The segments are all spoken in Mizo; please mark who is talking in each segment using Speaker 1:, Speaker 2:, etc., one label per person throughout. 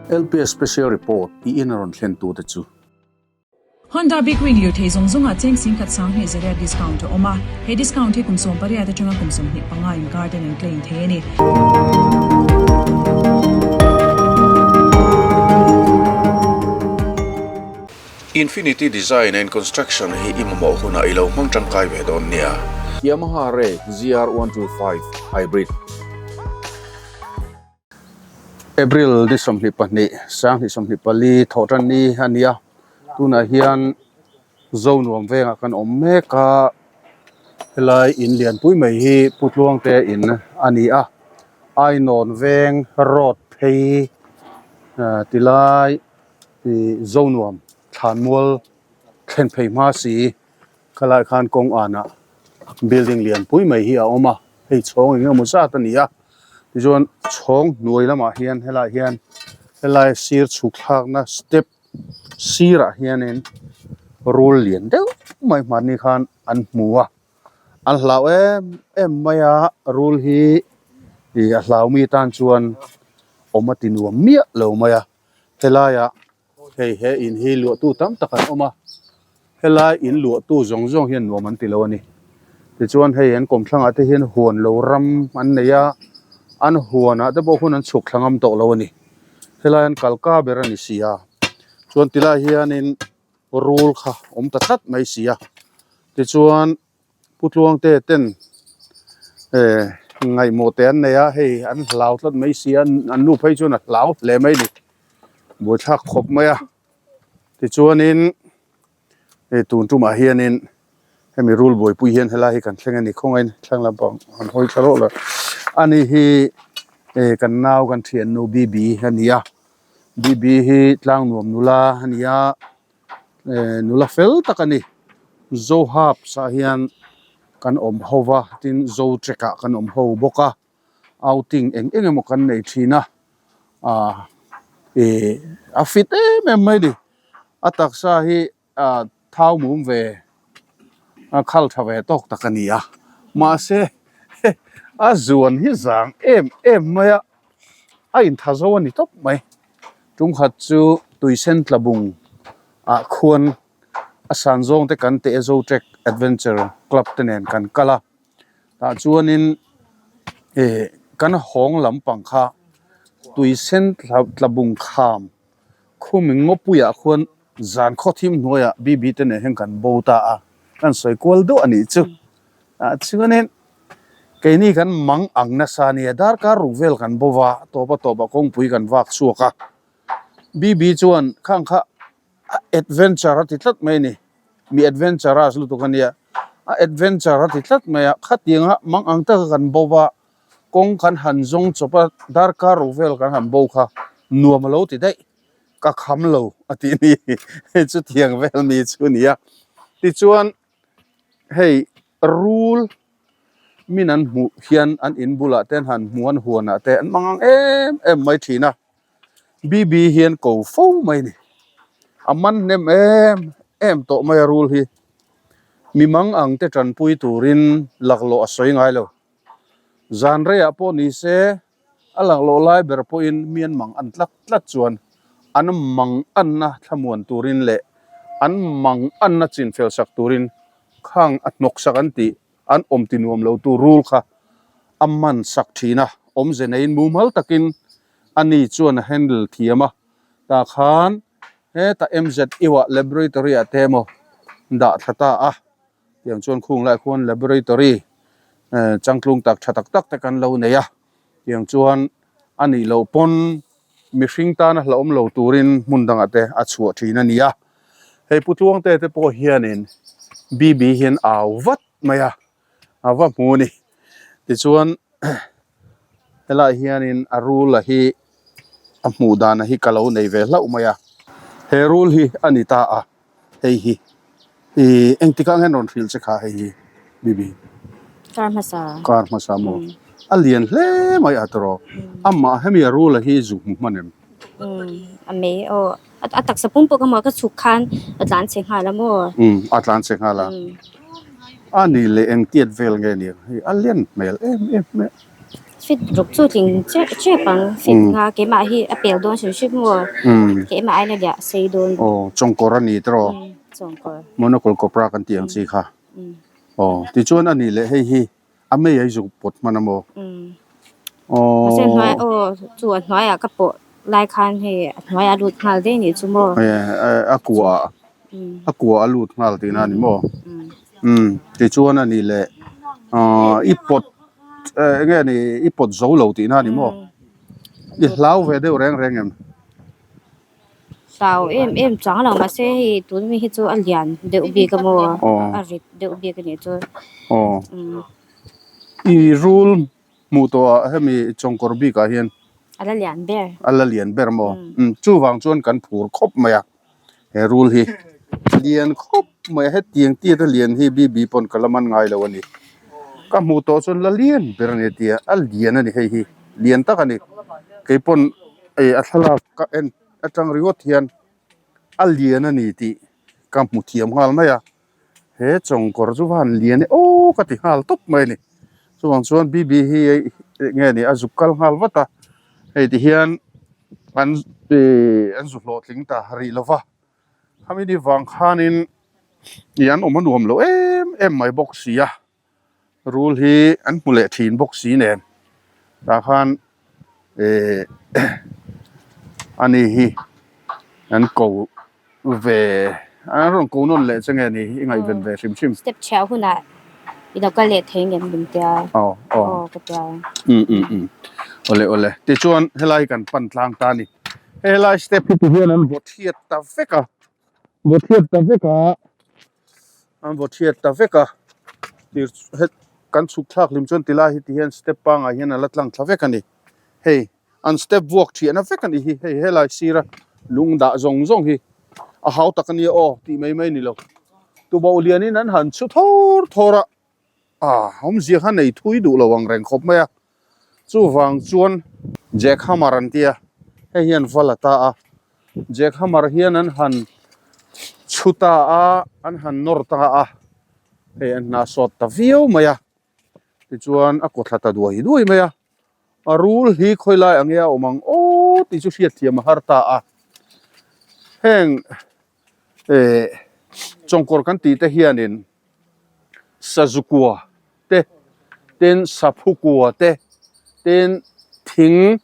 Speaker 1: LPS Special Report i in a rawn thlen tute chu.
Speaker 2: Honda Big Wing lirthei zawng zawngah cheng singkhat sanghnih zariat discount a awm a, he discount hi kum 18 atanga kum 25 inkar ten an claim thei a ni.
Speaker 1: Infinity Design and Construction hi i mamawh hunah i lo hmang tangkai ve dawn nia. Yamaha Ray ZR125 Hybrid. April ni 22, 2024 thawhtan ni a ni a, tunah hian Zonuam vengah kan awm mek a, helai in lianpui mai hi Pu Tluangte in a ni a, Ainawn veng road phei tilai Ih Zonuam thlanmual thlen phei hma si khalai khan kawng anah building lian pui mai hi a awm a hei chhawng eng emaw zat a ni a tichuan chhawng hnuai lamah hian helaiah hian helai sir chhuk thlakna step sirah hianin rul lian deuh mai hmanni khan an hmu a an hlau em em mai a rul hi ih a hlau mi tan chuan awm a ti nuam miah lo mai a. Helaiah hei he in hi luahtu tam tak an awm a, helai in luahtu zawng zawng hian nuam an ti lo a ni. Tichuan hei an kawmthlangah te hian huan lo ram an nei a, an huanah te pawh hun an chhuk thla ngam tawh lo a ni. Helai an kalka ber a ni si a, chuan tilai hianin rul kha awm ta tlat mai si a, tichuan. Pu Tluangte ten eh ngaihmawh te an nei a hei an hlau tlat mai si a an nu phei chuan a hlau hle mai a ni buaithlak khawp mai a tichuanin hei tun tumah hianin hemi rul buaipui hian helai hi kan thleng a ni khawngain thlang lampang an hawi thla rawh lo ani hi eh kan nau kan thiannu Bibi a ni a Bibi hi tlangnuam nula a ni a. Eh nula fel tak a ni Zohubs ah hian kan awm ho va tin Zotrek ah kan awm ho bawk a outing eng eng emaw kan nei thin a ah ih a fit em em mai a ni a taksa hi ah thau mum ve a khal tha ve tawk tak a ni a mahse a zuan hi zang em em mai a a intha zo a ni tawp mai. Tumkhat chu tuisen tlabung ah khuan a san zawng te kan teh a Zotrek Adventure Club te nen kan kal a tah chuanin ih kan hawng lampang kha tuisen tlabung kham khumi ngawpuiah khuan zan khawthim hnuaiah BB te nen hian kan bo ta a kan sawi kual duah a nih chu tah chuanin Keini kan mang ang nasa nia darkar ruk vel kan bo va, tawpa tawpa kawngpui kan vak chhuak a. BB chuan khang kha a adventure a ti tlat mai a ni, mi adventurous lutuk a nia, a adventure a ti tlat mai a, khatianga mang ang taka kan bo va, kawng kan han zawng chawp a, darkar ruk vel kan han bo kha nuam a lo ti daih, ka kham lo a ti a ni, chutiang vel mi chu a ni a. Tichuan hei rul min an hmuh hian an in bulah te an han hmu an huanah te an hmang ang em em mai thin a BB hian ko fo mai a ni a man hnem em em tawh mai a rul hi mi mang ang te tanpui turin laklawh a sawi ngai lo zan reiah pawh ni se A laklawh lai ber pawhin Myanmar an tlat tlat chuan an mang anna thlamuan turin leh an mang anna chinfel sak turin khang a hnawk sak an tih an awm ti nuam lo tu rul kha a man sak thin a, awmze neiin mumal takin a ni chuan a handle thiam a, tah khan hetah MZU ah laboratory ah te emaw dah thla ta a. Tiang chuan khung lai khuan laboratory changtlung tak tha tak tak te kan lo nei a, tiang chuan a nih loh pawn mihring tana hlauhawm lo turin hmun dangah te a chhuah thin a ni a. Hei Pu Tluangte te pawh hianin BB hian au vat mai a, a va hmu a ni. Tichuan helaiah hianin a rul a hi a hmuh dan a hi ka lo nei ve hlauh mai a, he rul hi a ni ta a. Hei hi ih engtikah nge an rawn hrilh che kha hei hi Bibi?
Speaker 3: Kar hmasa.
Speaker 1: Kar hmasa maw? A lian hle mai a tawrh aw. Amah hemi a rula hi zu hmu hman em?
Speaker 3: A mei aw. A taksa pum pawh ka hmu a, ka chhuk khan a tlan chhe nghal a maw?
Speaker 1: A tlan chhe nghal a. A nih leh engtiat vel nge ni ang hei a lian hmel em em mai a.
Speaker 3: Fit ruk chu tling chep chep ang fit nga keimah hi a pel dawn hrim hrim maw keimah aina liah sei dawn.
Speaker 1: Aw chawngkawr a ni tawh aw
Speaker 3: chawngkawr
Speaker 1: monocle cobra kan tih ang chi kha aw tichuan a nih leh hei hi a mei a i zuk pawt hman a maw aw
Speaker 3: mahse hnuai aw chu a hnuaiah ka pawh lai khan hei a hnuaiah a lut nghal daih a nih chu maw
Speaker 1: a kua a kua a lut nghal tihna a ni maw umm tichuan a nih leh ahh i pawt eng nge ni i pawt zo lo tihna a ni maw i hlau ve deuh reng reng em?
Speaker 3: Hlau em em chang lo mahse hei tun mi hi chu a lian deuh bik a maw a rit deuh bik a nih chu
Speaker 1: aw i rul hmuh tawh ah hemi chawngkawr bik ah hian
Speaker 3: a la lian ber
Speaker 1: a la lian ber maw chuvang chuan kan phur khawp mai a he rul hi lian khawp mai a hetiang tiat a lian hi BB pawn ka la man ngai lo a ni ka hmuh tawh chuan la lian ber a ni a tia a lian a ni hei hi lian tak a ni keipawn ih a thlalak ka en atang ringawt hian a lian a ni tih ka hmu thiam nghal mai a he chawngkawr chu va han lian e aw ka ti nghal tawp mai a ni chuvang chuan BB hi eng nge ni a zuk kal nghal vat a hei ti hian an ihh an zu hlawhtling ta rih lo va khami ni vang khanin ih an awm a nuam lo em em mai bawk si a rul hi an hmu leh thin bawk si nen tah khan ihh ani hi an ko ve an rawn ko nawn leh che nge ni i ngaihven ve hrim hrim.
Speaker 3: Step chhiah hunah i lo kal leh thei ngem min tia
Speaker 1: aw aw
Speaker 3: aw ka tia.
Speaker 1: Um um um awle awle tichuan helai kan pan tlang ta a ni helai step hi ti hian an vaw thiat ta vek a vaw thiat ta vek a an vaw thiat ta vek a tir het kan chhuk thlak hlim chuan tilai hi ti hian step pangai hian a la tlang thla vek a ni hei. An step vuak thiahna vek a nih hi, hei helai sira lung dah zawng zawng hi a hau tak a nia aw tih mai mai a ni lo. Tuboh lianin an han chhu thawr thawr a, ah awmzia kha nei thui duh lo ang reng khawp mai a, chuvang chuan Jack Hammer an tia hei hian va la ta a, Jack Hammer hian an han chhu ta a, an han nawr ta a, hei an hna sawt ta viau mai a, tichuan a kawthla ta duai duai mai a. A rul hi khawi lai ang nge a awm ang aw tih chu hriat thiam a har ta a. Heng eh chawngkawr kan tih te hianin sazu kua te tin saphu kua te tin thing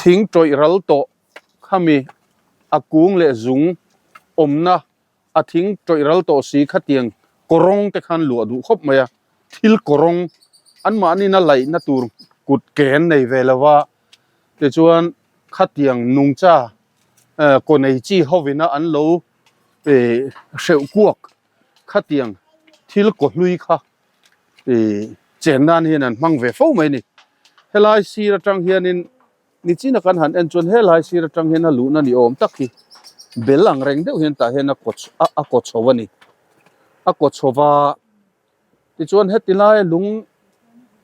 Speaker 1: thing tawih ral tawh khami a kung leh zung awmna A thing tawih ral tawh si khatiang kawrawng te khan luah duh khawp mai a, thil kawrawng anmahnin a laihna tur kut ke an nei ve lo va, tichuan khatiang nungcha kaw nei chi hovina an lo hreuh kuak khatiang thil kaw hlui kha chen nan hian an hmang ve fo mai a ni. Helai sir atang hianin Nichina kan han en chuan helai sir atang hian a luhna ni awm tak hi bel ang reng deuh hian tah hian a kaw a kaw chho a ni. A kaw chho va, tichuan heti laia lung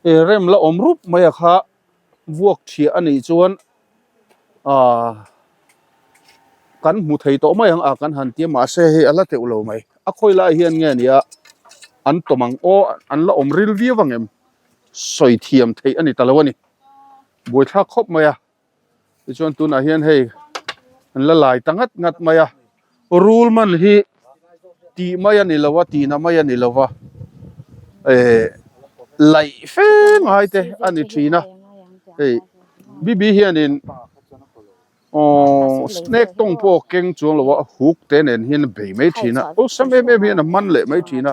Speaker 1: eh rem la awm rup mai a kha vuak thiah a nih chuan aaa kan hmu thei tawh mai ang a kan han ti a mahse hei a la teuh lo mai. A khawi lai hian nge nia an tawm ang aw an la awm ril viau ang em sawi thiam theih a ni ta lo a ni. Buaithlak khawp mai a, tichuan tunah hian hei an la lai ta ngat ngat mai a, rul man hi tih mai a ni lo a, tihna mai a ni lo va, eh laih fe ngai te a ni thin a, hei bibi hianin aww snake tawng pawh a keng chuang lo a, hook te nen hian a bei mai thin a, awlsam em em hian a man leh mai thin a,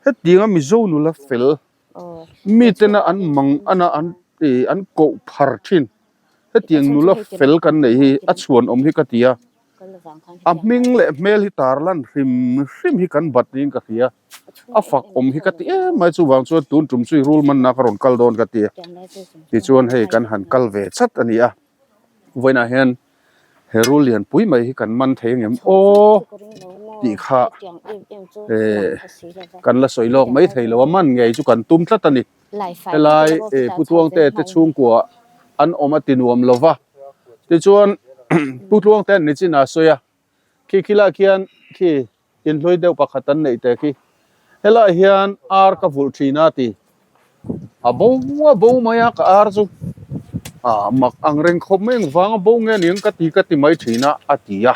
Speaker 1: hetianga Mizo nula fel. Mitena an mang ana an ih an koh phar thin hetiang nula fel kan neih hi a chhuan awm hi ka ti a a hming leh hmel hi tar lan hrim hrim hi kan bat niin ka hria a fak awm hi ka ti em mai chuvang chuan tun tum chu i rul manna ka rawn kal dawn ka ti a tichuan hei kan han kal ve chat a ni a vawiinah hian he rul lian pui mai hi kan man thei angem aw tih kha eh kan la sawi lawk mai thei lo a man ngei chu kan tum tlat a ni helai eh Pu Tluangte te chhungkua an awm a ti nuam lo va tichuan Pu Tluangte an nichin a sawi a khi khilai khian khi inhlui deuh pakhat an neih te khi helai hian ar ka vulh thin a ti. A bo a bo mai a ka ar chu ah mak ang reng khawp mai engvang a bo nge aniang ka ti ka ti mai thin a a ti a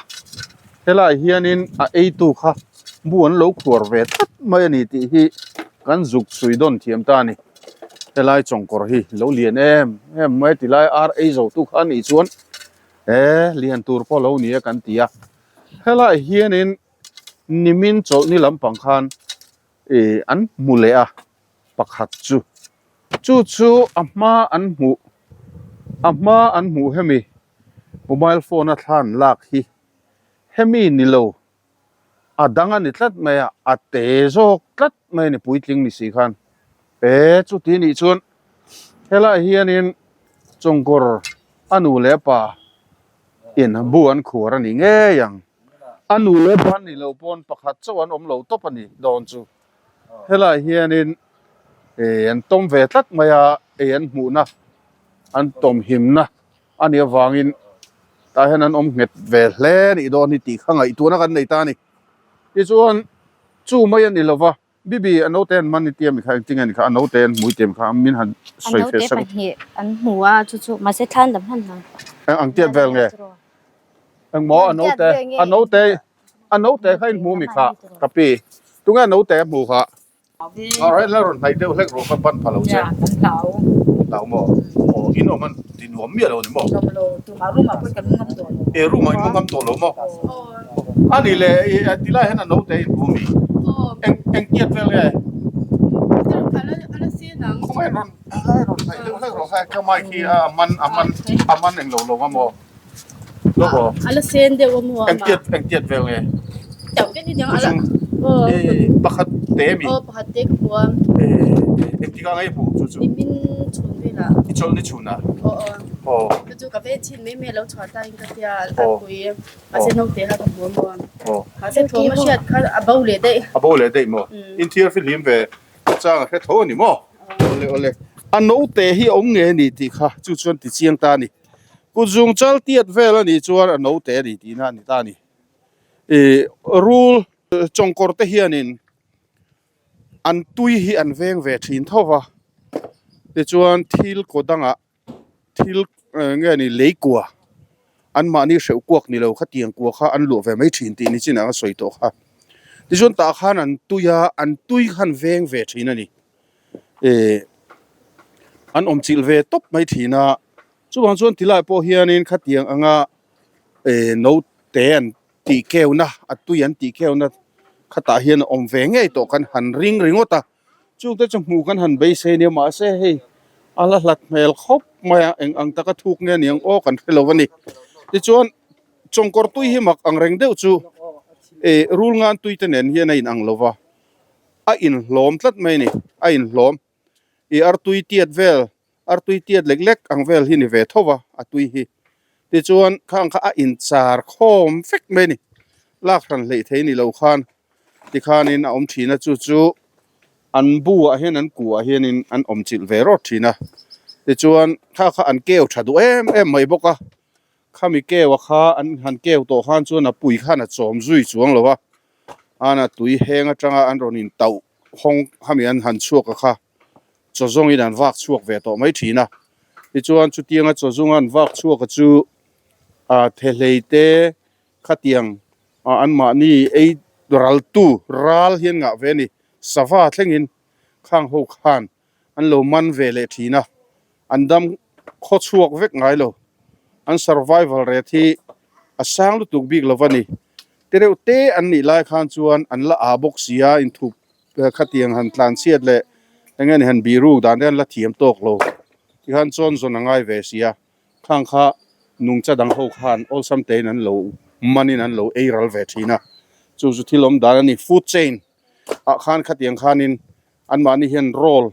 Speaker 1: helaiah hianin a eitu kha bu an lo khuar ve tlat mai a ni tih hi kan zuk chhui dawn thiam ta a ni helai chawngkawr hi lo lian em em mai tilai ar ei zo tu kha a nih chuan he lian tur pawh lo ni a kan ti a helaiah hianin nimin chawlhni lampang khan ih an hmu leh a. pakhat chu chu chu a hma an hmuh a hma an hmuh hemi mobile phone a thla an lak hi hemi ni lo a dang a ni tlat mai a a te zawk tlat mai a ni puitling ni si khan e chuti nih chuan helaiah hianin chawngkawr a nu leh a pa in bu an khuar a ni ngei ang a nu leh pa an nih loh pawn pakhat chauh an awm lo tawp a ni dawn chu. Helaiah hianin ih an tawm ve tlat mai a ei an hmuhna an tawm himna a nih avangin tah hian an awm nghet ve hle a nih dawn hi tih kha ngaihtuahna kan nei ta a ni. Tichuan chu mai a ni lo va Bibi a naute an man i tia mi kha engtin nge ni kha a naute an hmu i tia mi kha min han sawi
Speaker 3: A
Speaker 1: fe
Speaker 3: naute
Speaker 1: sak.
Speaker 3: pahnih an hmu a chu chu mahse thlan lam hman hna.
Speaker 1: Eng ang tiat vel nge? Engmaw a naute a naute A naute kha in hmu mi kha ka pi. Tunge a naute a hmu kha? Alright la rawn hnaih deuh hlek rawh ka ban pha lo che. Hlau maw? Aw in awm an ti nuam miah lo ni maw? E room ah in mu ngam tawh lo maw? A nih leh ti lai hian a naute in hmu mi? Eng eng tiat vel nge? Khawngaih rawn rawn hnaih deuh hlek rawh kha ka mic hi a man a man a man eng lo lo a maw?
Speaker 4: A la sen deuh a maw
Speaker 1: Eng tiat eng tiat vel nge?
Speaker 4: Teuh vek ni dang a la
Speaker 1: Aw pakhat te mi?
Speaker 4: Aw pakhat te ka hmu a.
Speaker 1: Eng tikah nge i hmuh chu chu?
Speaker 4: Nimin chhun velah.
Speaker 1: I chawlh ni chhun ah?
Speaker 4: Aw aw.
Speaker 1: Aw.
Speaker 4: Chu chu ka ve chhin mai mai a lo chhuah ta in ka tia a pui mahse naute kha ka hmu a maw.
Speaker 1: Aw.
Speaker 4: Mahse thawm a hriat kha a bo leh daih.
Speaker 1: A bo leh daih maw? Inthiar fihlim ve chang a hre tho a ni maw? Awle awle. A naute hi a awm nge a ni tih kha chu chuan ti chiang ta a ni. Kut zung chal tiat vel a nih chuan a naute a ni tihna a ni ta a ni. Ih rul chawngkawr te hianin an tui hi an veng ve thin tho va, tichuan thil kaw dangah thil nge ni lei kua anmahni hreuh kuak ni lo khatiang kua kha an luah ve mai thin tih ni chinah a sawi tawh kha. Tichuan tah khan an tui a, an tui khan veng ve thin a ni. Ih an awm chilh ve tawp mai thin a. Chuvang chuan tilai pawh hianin khatiang anga eh naute an tih keuna a tui an tih keuna khatah hian a awm ve ngei tawh kan han ring ringawt a, chungte chu hmuh kan han beisei nia mahse hei a la hlat hmel khawp mai a eng ang taka thuk nge niang aw kan hre lo a ni. Tichuan chawngkawr tui hi mak ang reng deuh chu eh rul ngan tui te nen hian a inang lo va, a inhlawm tlat mai a ni a inhlawm ih artui tiat vel Artui tiat lek lek ang vel hi ni ve tho va a tui hi. Tichuan khang kha a inchar khawm vek mai a ni. Lak hran hleih thei ni lo khan tikhanin a awm thin a, chu chu an bu ah hian an ku ah hianin an awm chilh ve rawt thin a. Tichuan kha kha an keu tha duh em em mai bawk a, khami keu a kha an han keu tawh khan chuan a pui khan a chawm zui chuang lo a, ana tui heng atanga an rawn intauh hawng khami an han chhuak a kha. Chaw zawngin an vak chhuak ve tawh mai thin a, tichuan chutianga chaw zunga an vak chhuak a chu ah thehlei te khatiang ah anmahni ei raltu ral hian ngah ve a ni, sava thlengin khang ho khan an lo man ve leh thin a, an dam khaw chhuak vek ngai lo, an survival rate hi a sang lutuk bik lo a ni, te reuh te an nih lai khan chuan an la ah bawk si a inthup. Khatiang han tlan chhiat leh eng nge ni han bih ruk dan te an la thiam tawk lo tikhan chawn zawn a ngai ve si a, khang kha nungcha dang ho khan awlsam tein an lo manin an lo ei ral ve thin a, chu chu thil awm dan a ni. Food chain ah khan khatiang khanin anmahni hian role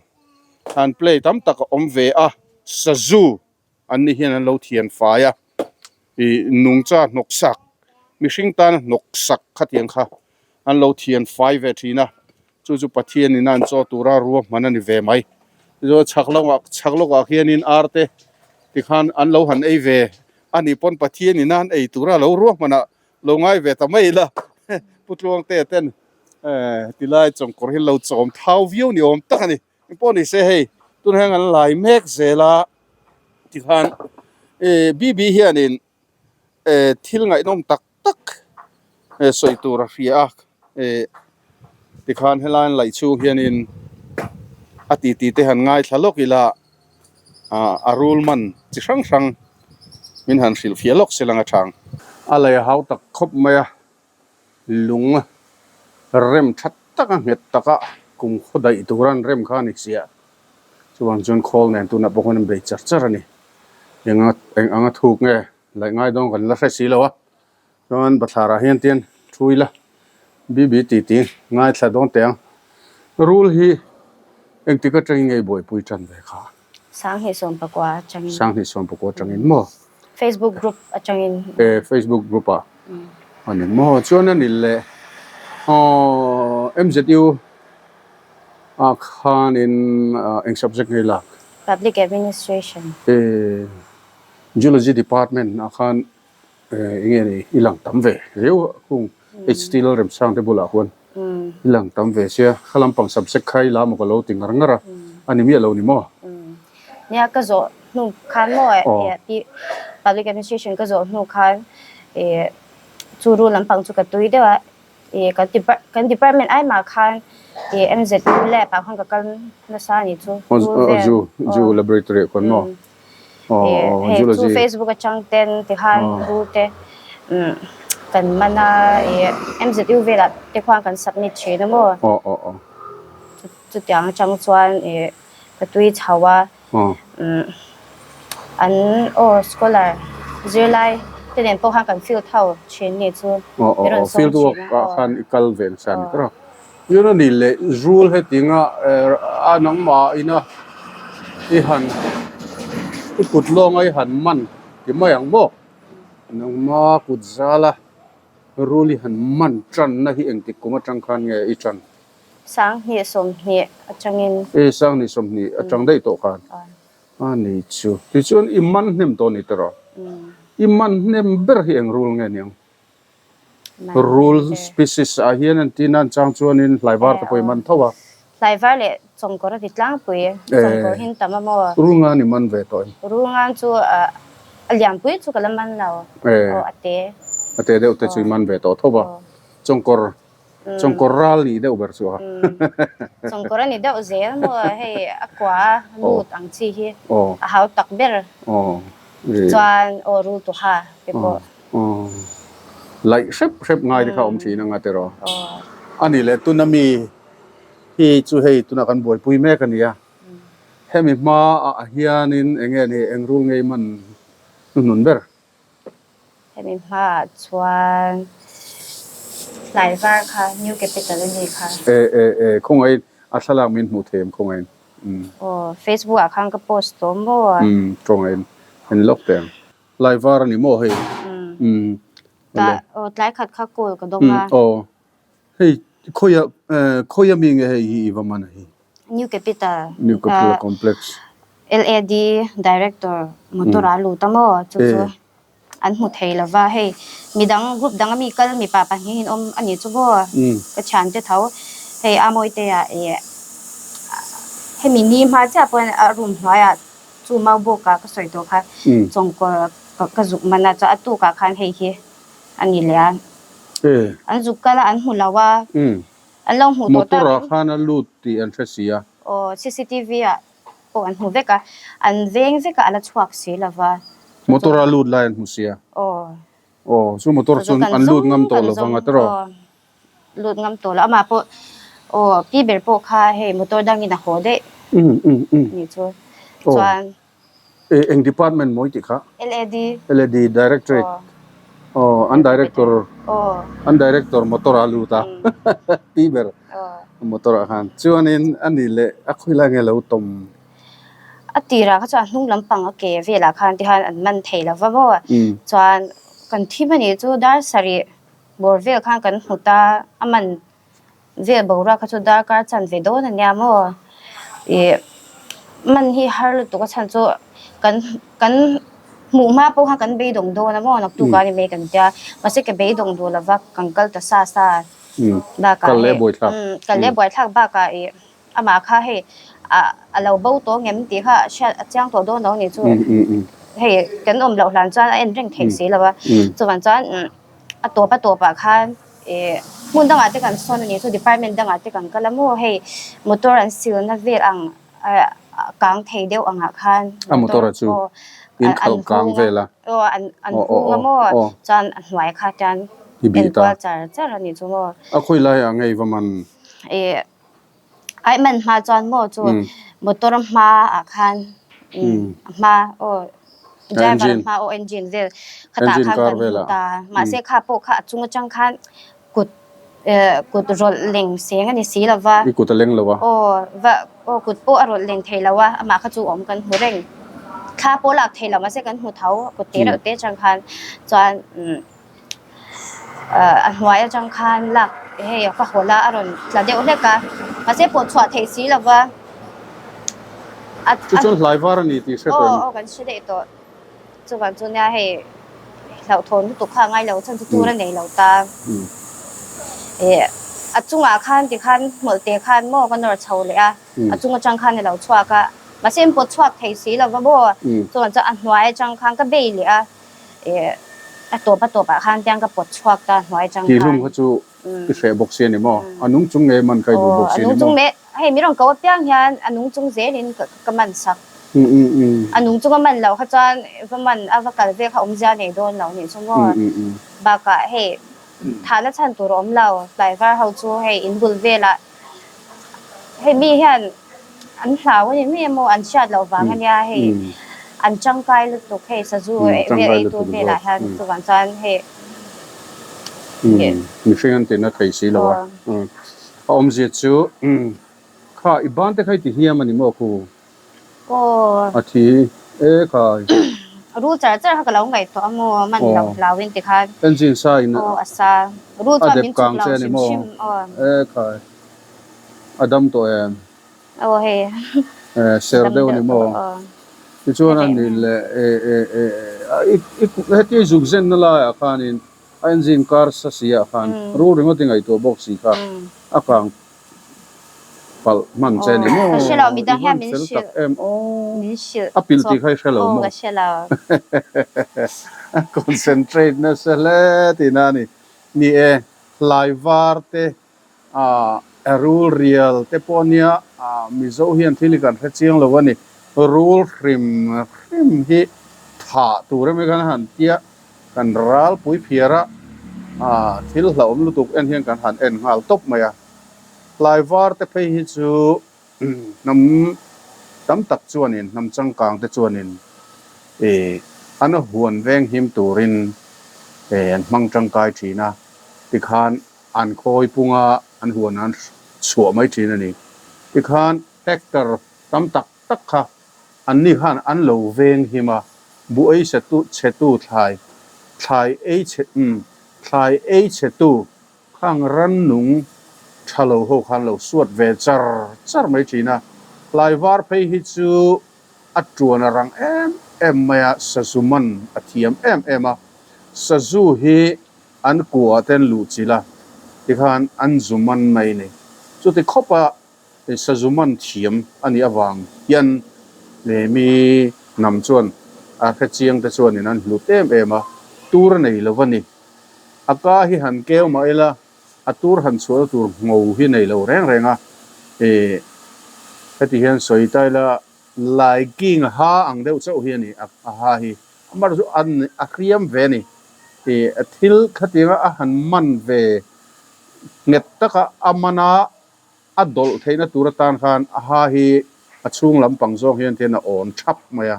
Speaker 1: an play tam tak a awm ve a, sazu An ni hian an lo thian fai a, ih nungcha hnawk sak, mihring tana hnawk sak khatiang kha an lo thian fai ve thin a, chu chu Pathianin a an chaw tura ruahman a ni ve mai. Tichuan chhak lawngah chhak lawkah khianin ar te tikhan an lo han ei ve a nih pawn Pathianin a an ei tura lo ruahmanah lo ngai ve ta mai ila Pu Tluangtea ten tilai chawngkawr hi lo chawm thau viau ni awm tak a ni. Engpawh ni se hei. Tunah hian an lai mek zel a tikhan eh BB hianin eh thil ngaihnawm tak tak eh sawi tur a hria a eh tikhan helai an laih chhung hianin a titi te han ngaithla lawk ila ah a rul man chi hrang hrang min han hrilh fiah lawk se lang a chang. A lei a hau tak khawp mai a, lung rem tha tak a nghet taka kum khaw daih tura an rem kha a ni chiah. Chuvang chuan khawl nen tunah pawh khawn an bei char char a ni. Eng eng anga thuk nge laih ngai dawn kan la hre si lo a, chuan bathlar ah hian tian thu ila BB tih tih ngaithla dawn teh ang. Rul hi engtik atangin nge i buaipui tan ve kha?
Speaker 3: 2019 atangin.
Speaker 1: 2019 atangin maw?
Speaker 3: Facebook group atangin.
Speaker 1: E Facebook group ah a ni maw? Chuan a ni leh aw MZU ah khanin eng subject nge i lak?
Speaker 3: Public Administration.
Speaker 1: E Geology department ah khan Eng nge ni i lang tam ve riau a kung HT Lalremsang te bulah khuan i lang tam ve sia kha lampang subject kha i la maw ka lo ti ngar ngar a a ni miah lo ni maw?
Speaker 3: Nia ka zawh hnu khan maw public administration ka zawh hnu khan chu rul lampang chu ka tui deuh a kan department ai mah khan MZU lab ah khan ka kal nasa a nih chu
Speaker 1: Zoo laboratory ah khuan maw?
Speaker 3: Hei chu Facebook atang ten tikhan rul te kan man a MZU velah te khuan kan submit thin a maw chutiang atang chuan ka tui chho a an aw scholar zirlai te nen pawh khan kan field ho thin ni chu
Speaker 1: i rawn sawm thin a khan i kal ve nasa a ni tawh a ni leh rul hetinga a nangmah ina i han i kut lawnga i han man ti mai ang maw nangma kut zala rul i han man tanna hi engtik kum atang khan nge i tan.
Speaker 3: 2020 atangin.
Speaker 1: E 2020 atang daih tawh khan a ni chu tichuan i man hnem tawh a ni tawh i man hnem ber hi eng rul nge niang. Rul species ah hian an tih nan chang chuanin hlaivar te pawh i man tho a.
Speaker 3: Hlaivar leh chawngkawr a ti tlangpui. Chawngkawr hi an tam a maw?
Speaker 1: Rul ngan i man ve tawh em?
Speaker 3: Rul ngan chu a lianpui chu ka la man lo. Aw a te.
Speaker 1: A te deuh te chu i man ve tawh tho a. Chawngkawr chawngkawr ral nih deuh ber chu a.
Speaker 3: Chawngkawr a ni deuh zel maw? Hei a kua lut ang chi hi a hau tak ber. Chuan aw rul tuha te pawh.
Speaker 1: Aw, laih hrep hrep ngai te kha awm thin anga tiraw? A ni leh tuna mi hi chu hei tuna kan buaipui mek a nia. Hemi hma ah hianin eng nge ni eng rul ngei man hnuhnun ber?
Speaker 3: Hemi hma ah chuan hlaivar kha New Capital a ni kha.
Speaker 1: E e e khawngaih a thlalak min hmuh thei em khawngaih?
Speaker 3: Aw, Facebook ah khan ka post tawh maw?
Speaker 1: Umm, khawngaih en lawk teh ang. Lai var a ni maw hei? Umm.
Speaker 3: Ta aw tlai khat kha call ka dawng a.
Speaker 1: Aw. Hei khawia khawia mi nge hei hi i va man a hi?
Speaker 3: New Capital.
Speaker 1: New Capital Complex.
Speaker 3: LAD Director motor a lut a maw chu chu an hmu thei lo va hei midang group dang ami kal mipa pahnihin awm a ni chu maw ka thian te tho hei a mawi te ah ih hemi ni hma chiah pawh a room hnuaiah Chu mau bawk ah ka sawi tawh kha chawngkawr ka zuk man a chuan a tuk ah khan hei hi a ni leh a. An zuk kal a an hmu lo a an lo hmuh tawh tak
Speaker 1: Motor ah khan a lut tih an hre si a.
Speaker 3: Aw cctv ah pawh an hmu vek a an veng vek a a la chhuak si lo va.
Speaker 1: Motor a lut lai an hmu si a.
Speaker 3: Aw.
Speaker 1: Aw chu motor chu an lut ngam tawh lo vang a tiraw.
Speaker 3: Lut ngam tawh lo. Amah pawh aw pi ber pawh kha hei motor dangin a haw daih nih chu. Chuan.
Speaker 1: E eng department mawi tih kha?
Speaker 3: LAD.
Speaker 1: LAD directorate. Aw an director an director motor ah a lut a pi ber motor ah khan. Chuanin a nih leh a khawilai nge lo tawm?
Speaker 3: A tirah kha chuan a hnung lampang a ke velah khan tikhan an man thei lo va maw. Chuan kan thim a nih chu dar sarih Bawr vel khan kan hmu ta, a man vel boruak kha chu darkar chan ve dawn a nia maw? Ih man hi har lutuk a chhan chu kan kan hmuh hma pawh khan kan beidawng dawn a maw naktuk a ni mai kan tia mahse ka beidawng duh lova kan kal ta sa sa bakah hei kal leh buaithlak bakah ih amah kha hei A a lo bo tawh ngem tih kha hriat a chiang tawh dawn lo a ni chu. Hei kan awm loh hlan chuan a en reng theih si lo a. Chuvang chuan a tawp a tawpah khan ih hmun dangah te kan sawn a ni chu department dangah te kan kal a maw hei motor an silna vel ang kang thei deuh angah khan
Speaker 1: A motor a chu in khalh kang vel a.
Speaker 3: Aw an an hung a maw chuan a hnuai kha chuan en kual char char a ni chu maw.
Speaker 1: A khawi laiah ngei va man.
Speaker 3: Ih Ai man hma chuan maw chu motor hma ah khan a hma aw driver hma aw engine vel khatah khan kan hmu ta mahse kha pawh kha a chung atang khan kut kut rawlh leng seng a ni si lo va
Speaker 1: I kut a leng lo a
Speaker 3: aw va aw kut pawh a rawlh leng thei lo a amah kha chu awm kan hmu reng thla pawh lak thei lo mahse kan hmu tho kut te reuh te atang khan chuan A hnuai atang khan lak hei ka hawl a a rawn tla deuh hlek a mahse pawh chhuah theih si lo va a
Speaker 1: Chu chuan hlai var a ni tih hre tawh em?
Speaker 3: Aw aw kan hre daih tawh chuvang chu nia hei hlauhthawn lutuk kha a ngai lo chhan chu tur a nei lo ta ih a chungah khan tikhan hmawlh te khan maw ka nawr chho leh a a chung atang khan a lo chhuak a mahse an pawt chhuak thei si lo va maw chuvang chuan a hnuai atang khan ka bei leh a. A tawp a tawp ah khan tiang ka pawt chhuak ta hnuai atang khan.
Speaker 1: Tihlum kha chu i hreh bawk si a ni maw? A nung chung ngei man kha i duh bawk si a ni maw?
Speaker 3: A nung chung hei mi rawn ko apiang hian a nung chung zelin ka man sak. A nung chung a man loh kha chuan va man a va kal vel kha awmzia nei dawn lo nih chu maw? Bakah hei thahna chhan tur a awm lo, tlaivar ho chu hei in bul velah Hei mi hian an hlau a ni mai emaw an hriat loh vang a nia hei an tangkai lutuk hei sazu vel ei tur velah hian chuvang chuan hei
Speaker 1: Mihring an tina thei si lo a a awmzia chu kha i ban te kha i ti hniam a ni maw khu
Speaker 3: Aw
Speaker 1: a thi e khai
Speaker 3: Rul char char kha ka lo ngaihtuah a maw man lo hlau in tikhan
Speaker 1: Engine sa in
Speaker 3: aw a sa rul
Speaker 1: a
Speaker 3: chuan
Speaker 1: dep
Speaker 3: min chuk
Speaker 1: kang
Speaker 3: lo
Speaker 1: che a ni
Speaker 3: hrim
Speaker 1: maw
Speaker 3: hrim aw
Speaker 1: e khai a dam tawh em
Speaker 3: aw hei
Speaker 1: e ser
Speaker 3: dam
Speaker 1: deuh a
Speaker 3: deuh
Speaker 1: ni
Speaker 3: tawh
Speaker 1: maw
Speaker 3: aw
Speaker 1: tichuan a ni leh e e e i i hetia i zuk zen na laiah khanin a engine car sa si ah khan rul ringawt i ngaihtuah bawk si kha a kang Palh hman che ni maw?
Speaker 3: Ka hre lo, midang
Speaker 1: I
Speaker 3: hian
Speaker 1: van
Speaker 3: min
Speaker 1: fel
Speaker 3: hrilh.
Speaker 1: tak em aw.
Speaker 3: Min hrilh
Speaker 1: A pilh
Speaker 3: chawp.
Speaker 1: tih kha i hre lo
Speaker 3: Aw
Speaker 1: maw?
Speaker 3: ka hre lo.
Speaker 1: A concentrate nasa hle tihna a ni. Ni e, hlai var te, ah rul rial te pawh nia, ah Mizo hian thil hi kan hre chiang lo a ni. Rul hrim hrim hi thah tur emaw kan han tia, kan ralpui phiar a, ah thil hlauhawm lutuk en hian kan han en nghal tawp mai a. Hlai var te phei hi chu hnam tam tak chuanin, hnam changkang te chuanin ih an huan veng him turin ih an hmang tangkai thin a, tikhan an khawi punga an huan an chhuah mai thin a ni. Tikhan hectare tam tak tak kha anni khan an lo veng him a, buh ei chhetu chhetu thlai, thlai ei chhe umm thlai ei chhetu Khang rannung tha lo ho khan lo suat ve char char mai thin a, hlai var phei hi chu a tuan a rang em em mai a, sazu man a thiam em em a, sazu hi an kuah ten luh chilh a, tikhan an zu man mai ni. Chuti khawp a sazu man thiam a nih avang hian mi hnam chuan a hrechiang te chuanin an hlut em em a, tur a nei lo a ni. A ka hi han keu mah ila, a tur han chhuahna tur ngho hi nei lo reng reng a, ih heti hian sawi ta ila Laiking ha ang deuh chauh hi a ni, a ha hi. Amaherawhchu chu an a hriam ve a ni. Ih thil khatianga a han man ve nghet taka a man a, A dawlh theihna tur atan khan a ha hi a chhung lampang zawng hian tihian a awn thap mai a,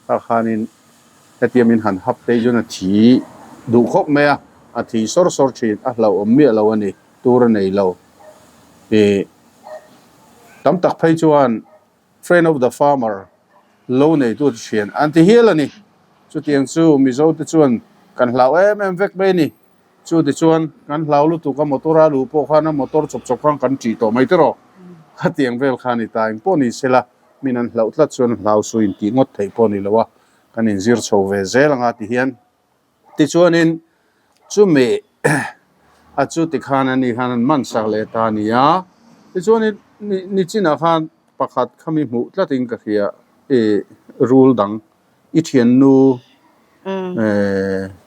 Speaker 1: tah khanin hetiang min han hap phei chuan a thi duh khawp mai a, a thi sawr sawr thin, a hlauhawm miah lo a ni, tur a nei lo. Ih tam tak phei chuan Friend of the farmer, lo neitu thian an ti hial a ni. Chutiang chu Mizo te chuan kan hlau em em vek mai a ni. Chu tichuan kan hlau lutuk a motor a luh pawh khan a motor chawp chawp khan kan ṭih tawh mai tiraw. Khatiang vel kha a ni ta eng pawh ni sela min an hlauh tlat chuan hlau su in tih ngawt theih pawh a ni lo a, kan inzir chho ve zel anga ti hian. Tichuanin chumi a chu tikhan a ni khan an man sak leh ta a ni a, tichuanin nichinah khan. pakhat khami hmuh tlatin ka hria i rul dang i thiannu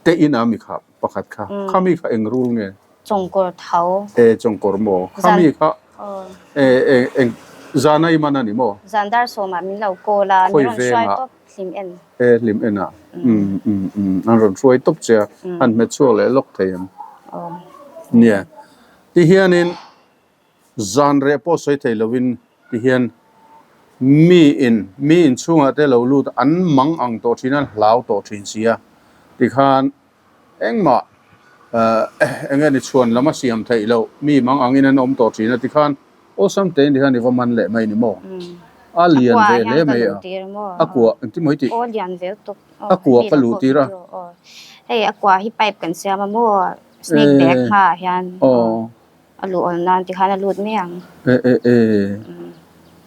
Speaker 1: te ina mi kha pakhat kha khami kha eng rul nge?
Speaker 3: Chawngkawr tho.
Speaker 1: E chawngkawr maw? Khami kha e eng zana i man a ni maw?
Speaker 3: Zan dar sawmah min lo call a, min rawn hruai tawp hlim en.
Speaker 1: E hlim en ah an rawn hruai tawp che a, an hmet chhuak leh lawk thei ang. Nia tihianin Zan reh pawh sawi thei lovin tihian mi in mi inchhungah te lo lut an mang ang tawh thin a, an hlau tawh thin si a, tikhan engmah eng nge ni chhuan lam a siam theih loh mi mang angin an awm tawh thin a, tikhan awlsam tein tikhan i va man leh mai ni maw? A lian ve hle mai a, a kua engtin maw i tih? A kua ka luh tir a.
Speaker 3: Hei a kua hi pipe kan siam a maw snake bag hmaah hian. A luh awl nan tikhan a lut mai ang.
Speaker 1: E e e.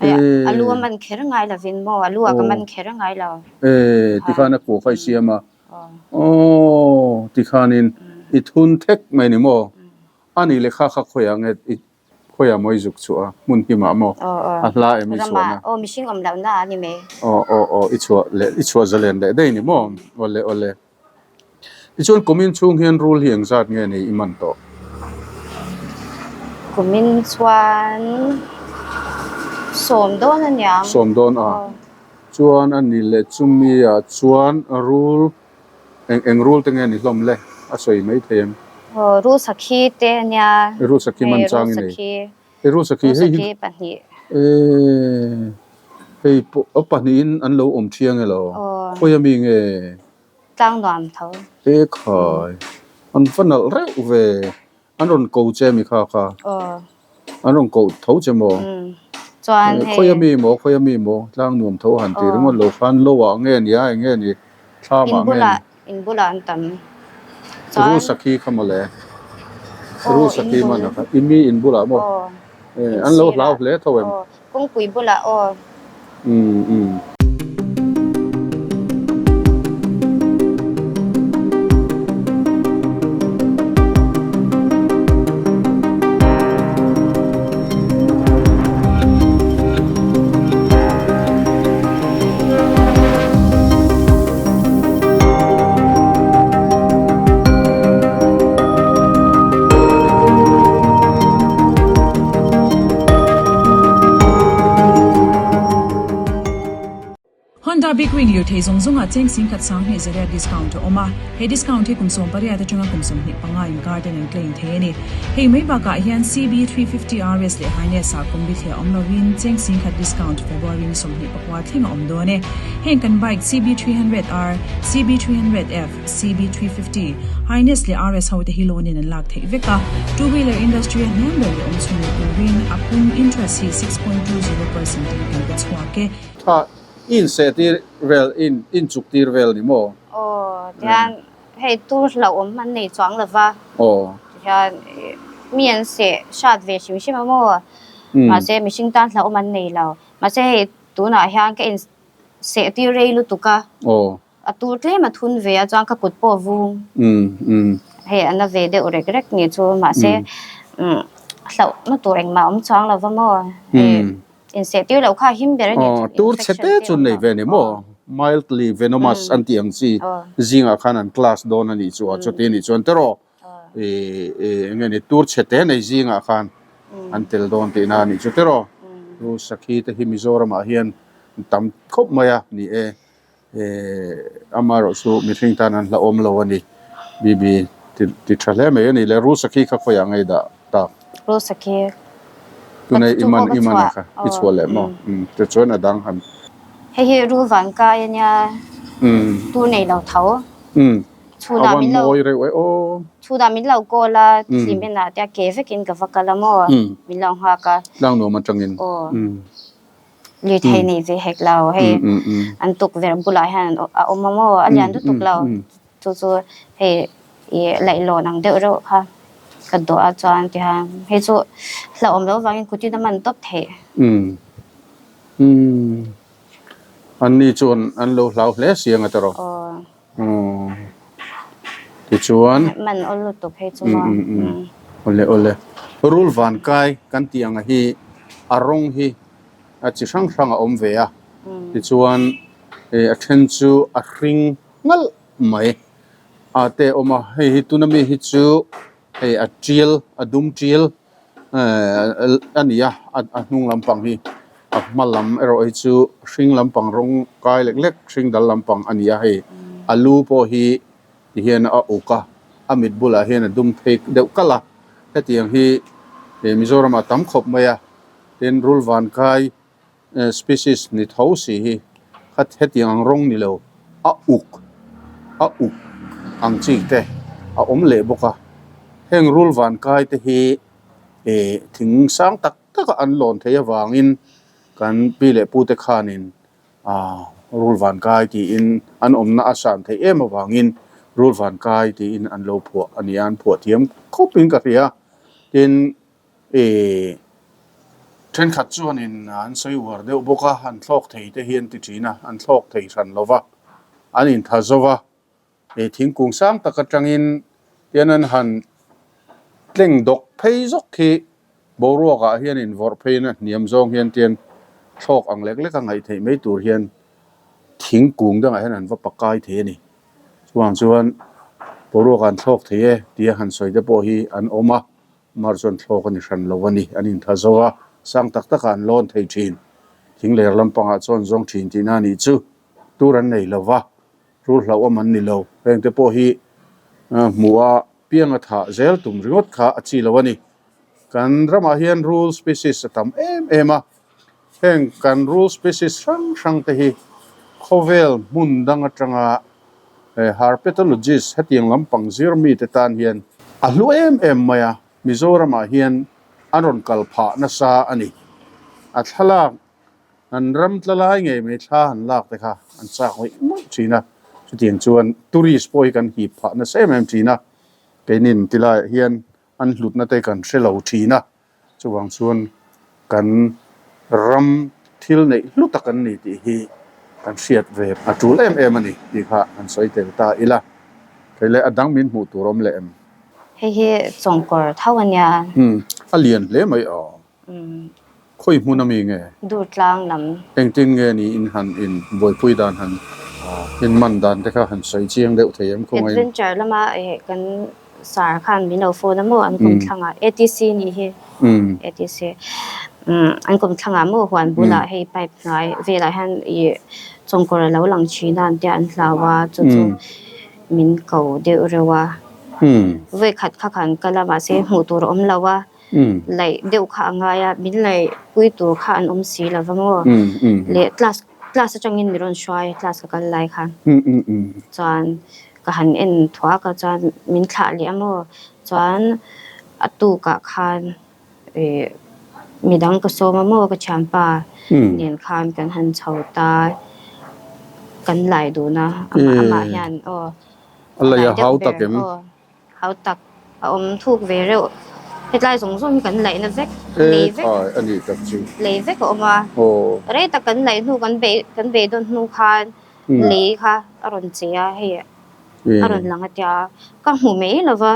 Speaker 3: E. A lu a man kher ngai lovin maw? A lu ah ka man kher ngai lo.
Speaker 1: E tikhan a kua kha i siam a. Aw tikhanin i thun thek mai ni maw? A nih leh kha kha khawiah nge i khawiah maw i zuk chhuah a? Hmun himah maw? A hla em i chhuahna?
Speaker 3: Ramah aw mihring awm lohna a ni mai.
Speaker 1: Aw aw aw i chhuah leh i chhuah zalen leh daih ni maw? Awle awle. Tichuan kumin chhung hian rul hi engzat nge nei i man tawh?
Speaker 3: Kumin chuan sawm dawn a niang.
Speaker 1: Sawm dawn a. Chuan a ni leh chumi ah chuan rul eng eng rul te nge ni hlawm le? A sawi mai thei em?
Speaker 3: Aw rul sakhi te a nia.
Speaker 1: Rul sakhi man chang i nei. Hei rul sakhi hei hi
Speaker 3: pahnih.
Speaker 1: Eee hei pawh a pahnihin an lo awm thiang elo khawi ami nge?
Speaker 3: Tlang nuam tho.
Speaker 1: E khai an va nalh reuh ve an rawn ko che mi kha kha an rawn ko tho che maw?
Speaker 3: Chuan hei
Speaker 1: khawi ami maw khawi ami maw tlang nuam tho han ti ringawt lo khan lo ah nge nia eng nge ni thlam ah nge ni?
Speaker 3: In bulah an tam.
Speaker 1: Rul sakhi kha mawle. Rul sakhi man a kha. I mi in bulah maw? An lo hlau hle tho em?
Speaker 3: Kawngpui bulah aw.
Speaker 1: Umm umm.
Speaker 2: Honda Big Wing lirthei zawng zawngah cheng singkhat sanghnih zariat discount a awm a, he discount hi kum 18 atanga kum 25 inkar ten an claim thei a ni. Hei mai bakah hian CB350 RS leh Highness ah kum bithliah awm lovin cheng singkhat discount February ni 24 thleng a awm dawn e. Heng kan bike CB300R, CB300F, CB350, Highness leh RS ho te hi loan in an lak theih vek a. Two wheeler industry a hniam ber leh awm chhun leh turin a pung interest hi 6.20% in kan pe chhuak e.
Speaker 1: Tha i inseh tir vel, i inchuk tir vel ni maw?
Speaker 3: Aw, tihian hei tur hlauhawm hman nei chuang lova.
Speaker 1: Aw.
Speaker 3: Tihian mi an seh hrat ve hrim hrim a maw? Mahse mihring tan hlauhawm an nei lo. Mahse hei Tunah hian ka in seh tir rei lutuk a, a tur tlem a thun ve a chuan ka kut pawh a vung. Hei a na ve deuh rek rek ni chu mahse hlauhna tur engmah a awm chuang lo va maw? Hei in seh tir loh kha a him ber a ni.
Speaker 1: Tur chhe te chu nei ve ni maw? Mildly venomous an tih ang chi zingah khan an class dawn a nih chu a chuti a nih chuan tiraw eng nge ni tur chhe te nei zingah khan an tel dawn tihna a nih chu tiraw chu sakhi te hi Mizoramah hian tam khawp mai a ni e amaherawh chu mihring tan an hlauhawm lo a ni bibi ti tha hle mai a ni le rul sakhi kha khawiah ngei dah tak
Speaker 3: rul sakhi
Speaker 1: tunei i man i man a kha i chhuah leh maw tichuan a dang han
Speaker 3: hei hi rul van kai a nia tur nei lo tho.
Speaker 1: A van mawi reuh e aw.
Speaker 3: Chhunah min lo call a, thlim enah te a ke vekin ka va kal a maw, min lo nghak a.
Speaker 1: Tlangnuam atangin.
Speaker 3: Aw. Lirthei nei ve hek lo, hei an tukverh bulah hian a awm a maw, a lian lutuk lo. Chu chu hei i laihlawn ang deuh reuh kha ka dawh a chuan tihian hei chu hlauhawm loh avangin kutin a man tawp theih.
Speaker 1: Anni chuan an lo hlau hle si ang a tawrh.
Speaker 3: Aw.
Speaker 1: Umm tichuan
Speaker 3: Man awl lutuk hei chu maw.
Speaker 1: Awle awle rul van kai kan tih ang hi a rawng hi a chi hrang hrang a awm ve a tichuan ih a then chu a hring ngalh mai a te a awm a hei hi tuna mi hi chu hei a tial a dum tial ehh a ni a a hnung lampang hi a hma lam erawh hi chu hring lampang rawng kai lek lek hring dal lampang a ni a hei a lu pawh hi ti hian a uk a a mit bulah hian a dum phei deuh kalh a hetiang hi ih Mizoramah tam khawp mai a tin rul vankai species ni tho si hi khat hetiang ang rawng ni lo a uk a uk ang chi te a awm leh bawk a heng rul vankai te hi ih thing sang tak tak a an lawn theih avangin kan pi leh pu te khanin Aaa rul van kai tiin an awmna a san theih em avangin rul van kai tiin an lo phuah a nia an phuah thiam khawpin ka hria tin ihh thenkhat chuanin an sawi uar deuh bawk a an thlawk thei te hi an ti thin a an thlawk thei hran lo va an intha zo va. He thingkung sang tak atangin hian an han tleng dawk phei zawk hi boruakah hian invawrh pheiin a hniam zawng hian tian thlawk ang lek lek a ngaih theih mai tur hian thingkung dangah hian an va pakai thei a ni. Chuvang chuan boruakah an thlawk thei e tia han sawi te pawh hi an awm a, mar chuan thlawk a ni hran lo a ni. An intha zo a, sang tak takah an lawn thei thin. Thing ler lampangah chuan zawng thin tihna a nih chu tur an nei lo va. Rul hlauhawm an ni lo. Hengte pawh hi hmuh a piang a thah zel tum ringawt kha a chi lo a ni. Kan ramah hian rul species a tam em em a, heng kan rul species hrang hrang te hi khawvel hmun dang atanga herpetologist hetiang lampang zir mite tan hian a hlu em em mai a, Mizoramah hian an rawn kal phah nasa a ni. A thlalak An ram tla lai ngei mai thla han lak te kha an chak ngawih ngawih thin a, chutiang chuan tourist pawh hi kan hip phah nasa em em thin a, keinin ti laiah hian an hlutna te kan hre lo thin a, chuvang chuan kan ram thil neih hlu tak an ni tih hi kan hriat ve a tul em em a ni tih kha kan sawi tel ta ila, kei leh a dang min hmuh tur awm leh em?
Speaker 3: Hei hi chawngkawr tho a nia.
Speaker 1: Umm a lian hle mai aw. Khawi hmun ami nge?
Speaker 3: Durtlang lam.
Speaker 1: Engtin nge ni in han in buaipui dan han in man dan te kha han sawi chiang deuh thei em khawngaih in?
Speaker 3: Adventure lama eh kan sar khan min lo phone a maw an kum thlangah ATC nih hi ATC an kum thlangah maw huan bulah hei pipe hnuai velah hian ih chawngkawr a lo lang thin a an tia an hlau a chu chu min ko deuh reuh a vawikhat kha khan kal a mahse hmuh tur a awm lo a. Laih deuh kha a ngai a, min laih pui tur kha an awm si lo va maw? Leh class class atangin mi rawn hruai a class ka kal lai khan chuan ka han en thuak a chuan min thlah leh a maw? Chuan a tukah khan ih midang ka sawm a maw ka thianpa nen khan kan han chho ta kan lai dun a amah hian aw
Speaker 1: a lai deuh ber
Speaker 3: aw. Hau tak a awm thuk ve reuh. Hetlai zawng zawng hi kan laihna vek, lei vek, lei vek a awm a. Rei tak kan laih hnu kan beih kan beidawn hnu khan lei kha a rawn che a, hei a rawn lang a tia. Ka hmu mai lo va,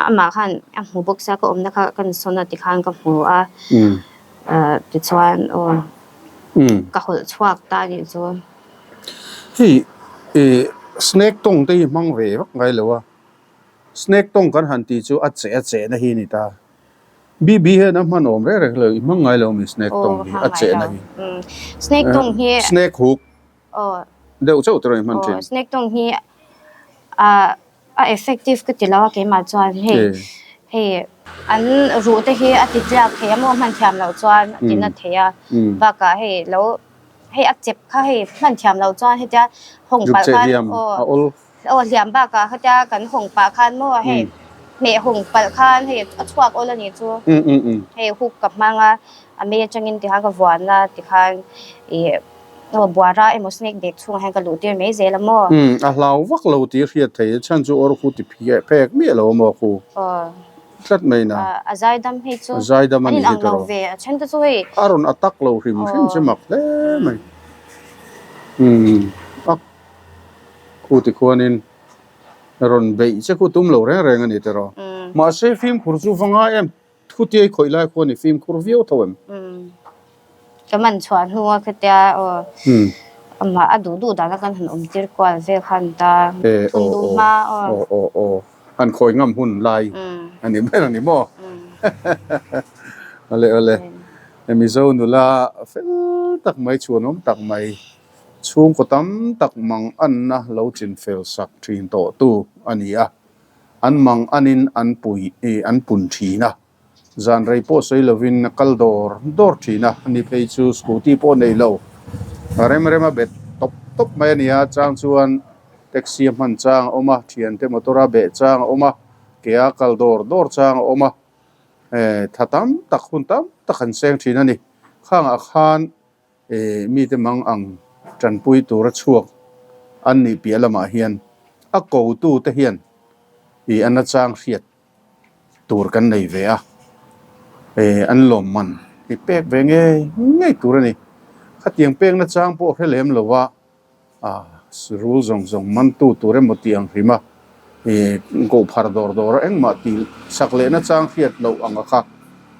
Speaker 3: amah khan a hmu bawk sia ka awmna kha kan sawn a tikhan ka hmu a. Tichuan aw ka hawlh chhuak ta a nih chu.
Speaker 1: Hei snake tawng te hi hmang ve vak ngai lo a. Snake tawng kan han tih chu a che a che na hi a ni ta. BB hian a hman awm reng reng lo, i hmang ngai lo mi snake tawng hi a che na hi.
Speaker 3: Snake tawng hi
Speaker 1: Snake hook deuh chauh te erawh i hman thin.
Speaker 3: Snake tawng hi a effective ka ti lo a keimah chuan hei hei an ruh te hi a ti tliak thei a maw hman thiam loh chuan a ti na thei a bakah hei lo hei a chep kha hei hman thiam loh chuan hetia hawng palh khan
Speaker 1: aw.
Speaker 3: Aw hliam bakah khatia kan hawng pah khan maw hei hmeh hawng palh khan hei a chhuak awl a nih chu hei hook ka hmang a a mei atangin tikhan ka vuan a tikhan ih aw buara emaw snake bag chhungah hian ka luh tir mai zel a maw.
Speaker 1: A hlau vak lo tih hriat thei a chhan chu awr khu ti phih phek miah lo a maw khu tlat mai na.
Speaker 3: A zaidam hei chu
Speaker 1: a zaidam a
Speaker 3: nih hi tawh ve a then te chu hei
Speaker 1: a rawn attack lo hrim hrim che mak hle mai a. Khu ti khuanin rawn beih che khu tum lo reng reng a ni tiraw. Mahse fimkhur chu va ngai em? Thutiai khawih lai khuan i fimkhur viau tho em?
Speaker 3: Ka man chhuah hnua khatia aw amah a duh duh dana kan han awm tir kual vel khan ta thun duh hma
Speaker 1: aw. Aw aw aw han khawi ngam hun lai a ni ber a ni maw? Awle awle Mizo nula fel tak mai chhuanawm tak mai chhungkaw tam tak mang anna lo chin fel sak thin tawh tu a ni a, an mang anin an pui an pun thin a. Zan rei pawh sawi lovin a kal dawr dawr thin a, ani phei chu scooty pawh nei lo. Rem rem a bet tawp tawp mai a ni a, chang chuan taxi a hman chang a awm a, thiante motor a beh chang a awm a, ke a kal dawr dawr chang a awm a, eh tha tam tak hun tam tak an seng thin a ni. Khangah khan eh mite mang ang tanpui tura chhuak an nih piah lamah hian a kotu te hian ih a nachang hriat tur kan nei ve a, eh an lawm man hi pek ve ngei ngei tur a ni. Khatiang pek na chang pawh hre lem lo a, ah rul zawng zawng man tu tur emaw tih ang hrim a, eh koh phar dawr dawr a engmah tih sak leh na chang hriat loh ang a kha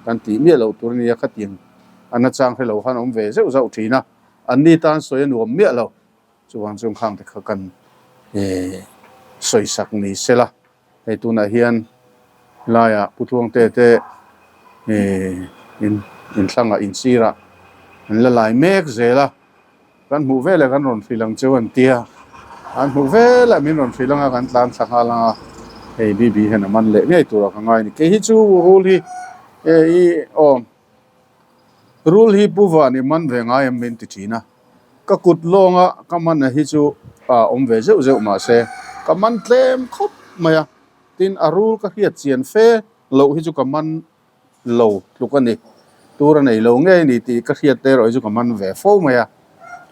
Speaker 1: kan tih miah loh tur a nia khatiang a na chang hre lo khan awm ve zeuh zauh thin a, anni tan sawi a nuam miah lo. Chuvang chuan khang te kha kan eh sawi sak ni sela. Hei tunah hian laiah Pu Tluangte te ih in inthlangah insirah an la lai mek zel a, kan hmuh veleh kan rawn hrilh ang cheu an tia, an hmuh veleh min rawn hrilh anga kan tlan thla nghal ang a, hei BB hian a man leh ngei turah ka ngai a ni. Kei hi chu rul hi eh ih aw. Rul hi Pu Van i man ve ngai em min ti thin a, ka kut lawnga ka man a hi chu a awm ve zeuh zeuh mahse ka man tlem khawp mai a, tin a rul ka hriat chian fe loh hi chu ka man lo tluk a ni, tur a nei lo ngei a ni tih ka hriat te erawh hi chu ka man ve fo mai a,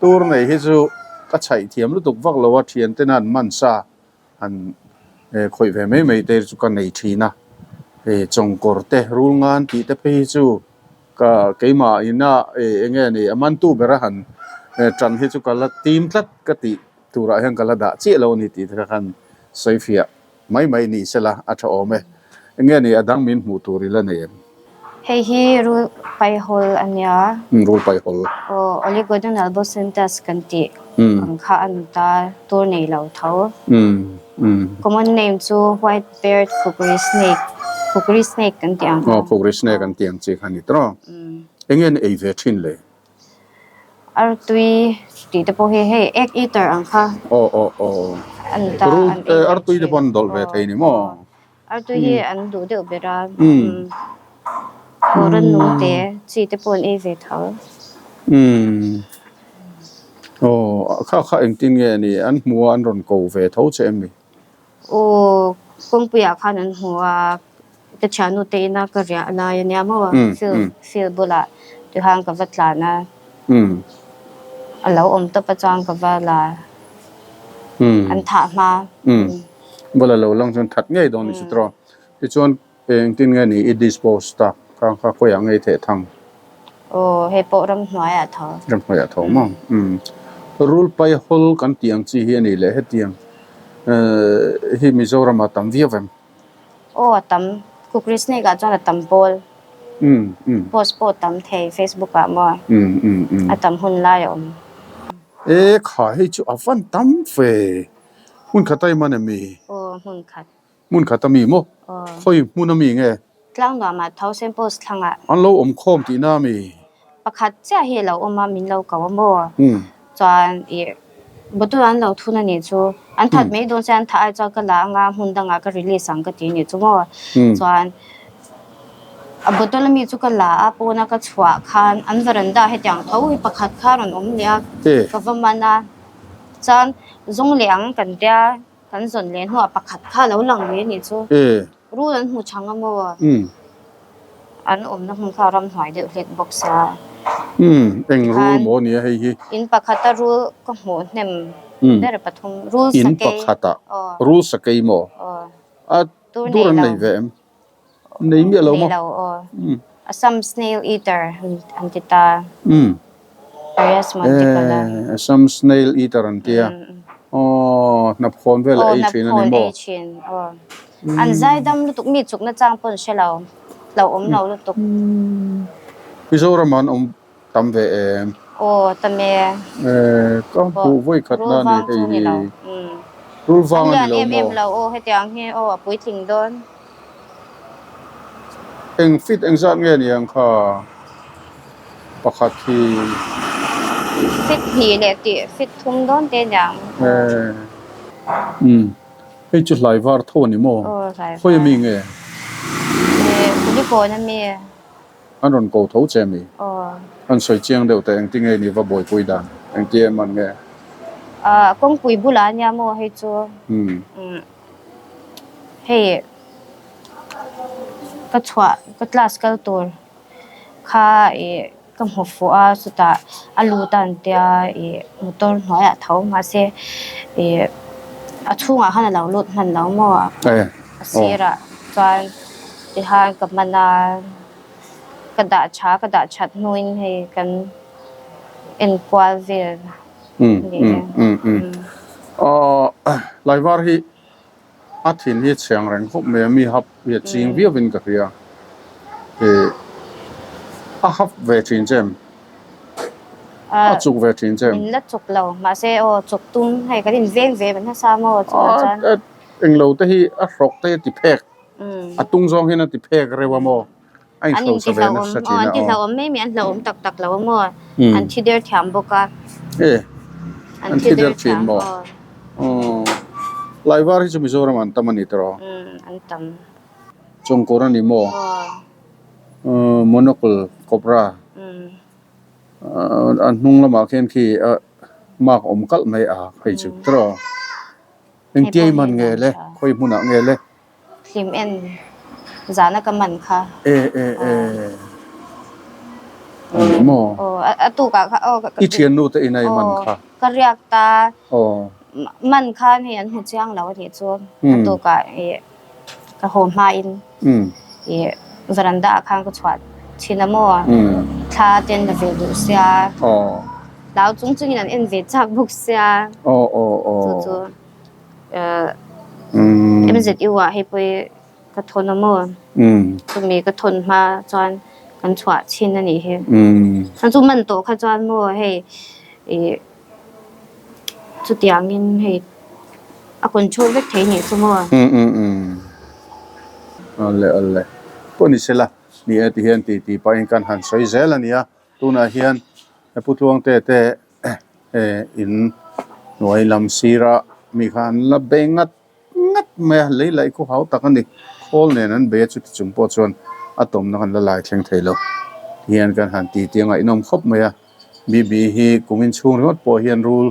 Speaker 1: tur nei hi chu ka chhaih thiam lutuk vak lo a thian tena an man sa. Han khawih ve mai mai te chu ka nei thin a, hei chawngkawr te rul ngan tih te phei hi chu ka keimah ina eng nge ni a mantu bera han tan hi chu ka la tim tlat ka tih turah hian ka la dah chiah lo a ni tih te kha khan sawi fiah mai mai ni sela a tha awm e. Eng nge ni a dang min hmuh tur i la nei em?
Speaker 3: Hei hi rul paihawl a nia.
Speaker 1: Rul paihawl.
Speaker 3: Aw, Oligodon albocentus kan tih ang kha a ni ta, tur nei lo tho. Common name chu white beard kukri snake, kukri snake kan tih ang kha.
Speaker 1: Aw, kukri snake an tih ang chi kha a ni tawh. Eng nge ni ei ve thin le?
Speaker 3: Artui tih te pawh hi hei egg eater ang kha.
Speaker 1: Aw, aw, aw.
Speaker 3: A ni ta, an ei ve thin.
Speaker 1: Artui te pawh an dawlh ve thei ni maw?
Speaker 3: Artui hi an duh deuh ber a, aw rannung te chi te pawh an ei ve tho.
Speaker 1: Aw kha kha engtin nge ni an hmu a an rawn ko ve tho che em ni?
Speaker 3: Aw kawngpuiah khan an hmu a, ka thiannu te ina ka riah lai ania maw field field bulah tihan ka va tlan a, a lo awm tawp a chuan ka va la an thah hma.
Speaker 1: Bula lo lang chuan that ngei dawn ni chu tawh. Tichuan engtin nge ni i dispose tak kha kha khawiah ngei theh thang?
Speaker 3: Aw hei pawh ramhnuaiah tho.
Speaker 1: Ramhnuaiah tho maw? Umm. Rul pai hawl kan tih ang chi hi a ni leh hetiang hi Mizoramah a tam viau em?
Speaker 3: Aw a tam. Kukri snake ah chuan a tam pawl. Post pawh a tam thei Facebook ah maw? A tam hun lai a awm.
Speaker 1: E kha hei chu a van tam fe. Hmun khat a i man em mi?
Speaker 3: Aw, hmun khat.
Speaker 1: Hmun khat a mi maw?
Speaker 3: Aw.
Speaker 1: Khawi hmun a mi nge?
Speaker 3: Tlang nuamah tho Saint Paul's thlangah.
Speaker 1: An lo awm khawm tihna a mi?
Speaker 3: Pakhat chiah hi a lo awm a, min lo ko a maw? Chuan ih bottle an lo thun a nih chu. An that mai dawn se an thah ai chuan ka la anga hmun dangah ka release ang ka ti a nih chu maw? Chuan a bottle ami chu ka la a, pawna ka chhuah khan an veranda hetiang tho hi pakhat kha a rawn awm leh a, ka va man a. Chuan zawng leh ang kan tia kan zawn leh hnuah pakhat kha a lo lang ve anih chu. Rul an hmu chang a maw? An awmna hmun kha a ramhnuai deuh hlek bawk sia.
Speaker 1: Eng rul maw nia hei hi?
Speaker 3: In pakhata rul ka hmuh hnem ber pathum rul sakei.
Speaker 1: In pakhata rul sakei maw? A tur an nei ve em? Nei miah lo maw?
Speaker 3: Nei lo aw. Assam snail eater an ti ta. Arias monticola.
Speaker 1: Eh, Assam snail eater an tia. Aw, hnapkhawn vel a ei thin a ni maw?
Speaker 3: Aw, hnapkhawn ei thin. Aw. An zai dam lutuk, mi chukna chang pawn hre lo. Lo awm lo lutuk.
Speaker 1: Mizoram ah an awm. Tam ve em?
Speaker 3: Aw tam e.
Speaker 1: Eh, ka hmuh vawi khat na ni hei hi. Rul vang a ni lo maw?
Speaker 3: An lian em em lo aw hetiang hi aw a puitling dawn.
Speaker 1: Eng fit engzat nge ni ang kha pakhat hi?
Speaker 3: Fit hnih leh tih fit thum dawn te niang.
Speaker 1: Eh, umm hei chu hlai var tho a ni maw?
Speaker 3: Aw hlai var.
Speaker 1: Khawi a mi nge?
Speaker 3: Eh, kulikawn a mi.
Speaker 1: An rawn ko tho che mi?
Speaker 3: Aw.
Speaker 1: An sawi chiang deuh teh engti nge ni va buaipui dan? Engti em an nge?
Speaker 3: Ah, kawngpui bulah a nia maw hei chu?
Speaker 1: Umm.
Speaker 3: Umm. Hei ka chhuah ka class kal tur kha ih ka hmu fuh a chutah a lut a an tia ih motor hnuaiah tho mahse ih a chhungah khan a lo lut hman lo maw a sirah chuan tihan ka hman a ka dah tha ka dah that hnuin hei kan enkual vel a ni e.
Speaker 1: Laivar hi A thin hi chhiang reng khawp mai a, mi hap hi a ching viau in ka hria. Ih a hap ve thin che em? A chuk ve thin che em?
Speaker 3: Min la chuk lo, mahse aw chuk tum hei kan in veng ve mai nasa maw chutah chuan.
Speaker 1: Englo te hi a hrawk te hi a ti phek, a tung zawng hian a ti phek reuh a maw? A
Speaker 3: An
Speaker 1: inhro sa ve nasa thin a aw.
Speaker 3: An ti hlauhawm mai mai, an hlauhawm tak tak lo a maw? An thi der thiam bawk a.
Speaker 1: E, an thi der thin maw? Aw, Laivar hi chu Mizoram an tam a ni tawh.
Speaker 3: An tam.
Speaker 1: Chawngkawr a ni maw? Aw. Monocle cobra. A hnung lamah khian khi mark awm kalh mai a hei chu tawh. Engtiai man nge le? Khawi hmunah nge le?
Speaker 3: Hlim en zana ka man kha.
Speaker 1: E e e. Ani maw?
Speaker 3: Aw a tukah kha aw.
Speaker 1: I thiannu te in a i man kha.
Speaker 3: Ka riak ta.
Speaker 1: Aw.
Speaker 3: Man khan hei an hmu chiang lo a nih chu. A tukah i ka haw hma in i veranda ah khan ka chhuah thin a maw. Thla ten la ve duh sia.
Speaker 1: Aw.
Speaker 3: Hlau chung chungin an en ve chak bawk sia.
Speaker 1: Aw aw aw.
Speaker 3: Chu chu. MZU ah hei pawh ka thawn a maw? Chumi ka thawn hma chuan kan chhuah chhin a nih hi. Chuan chu man tawh kha chuan maw hei ih chutiangin hei a control vek thei nih chu maw?
Speaker 1: Awle awle pawh ni sela ni e ti hian titi pahin kan han sawi zel a nia tunah hian Pu Tluangte te in hnuai lam sira mi kha an la bei ngat ngat mai a, lei laih khu hau tak a ni. Khawl nen an bei a, chuti chung pawh chuan a tawmna kan la lai thleng thei lo hian kan han ti tih a ngaihnawm khawp mai a. Bibi hi kum inchhung ringawt pawh hian rul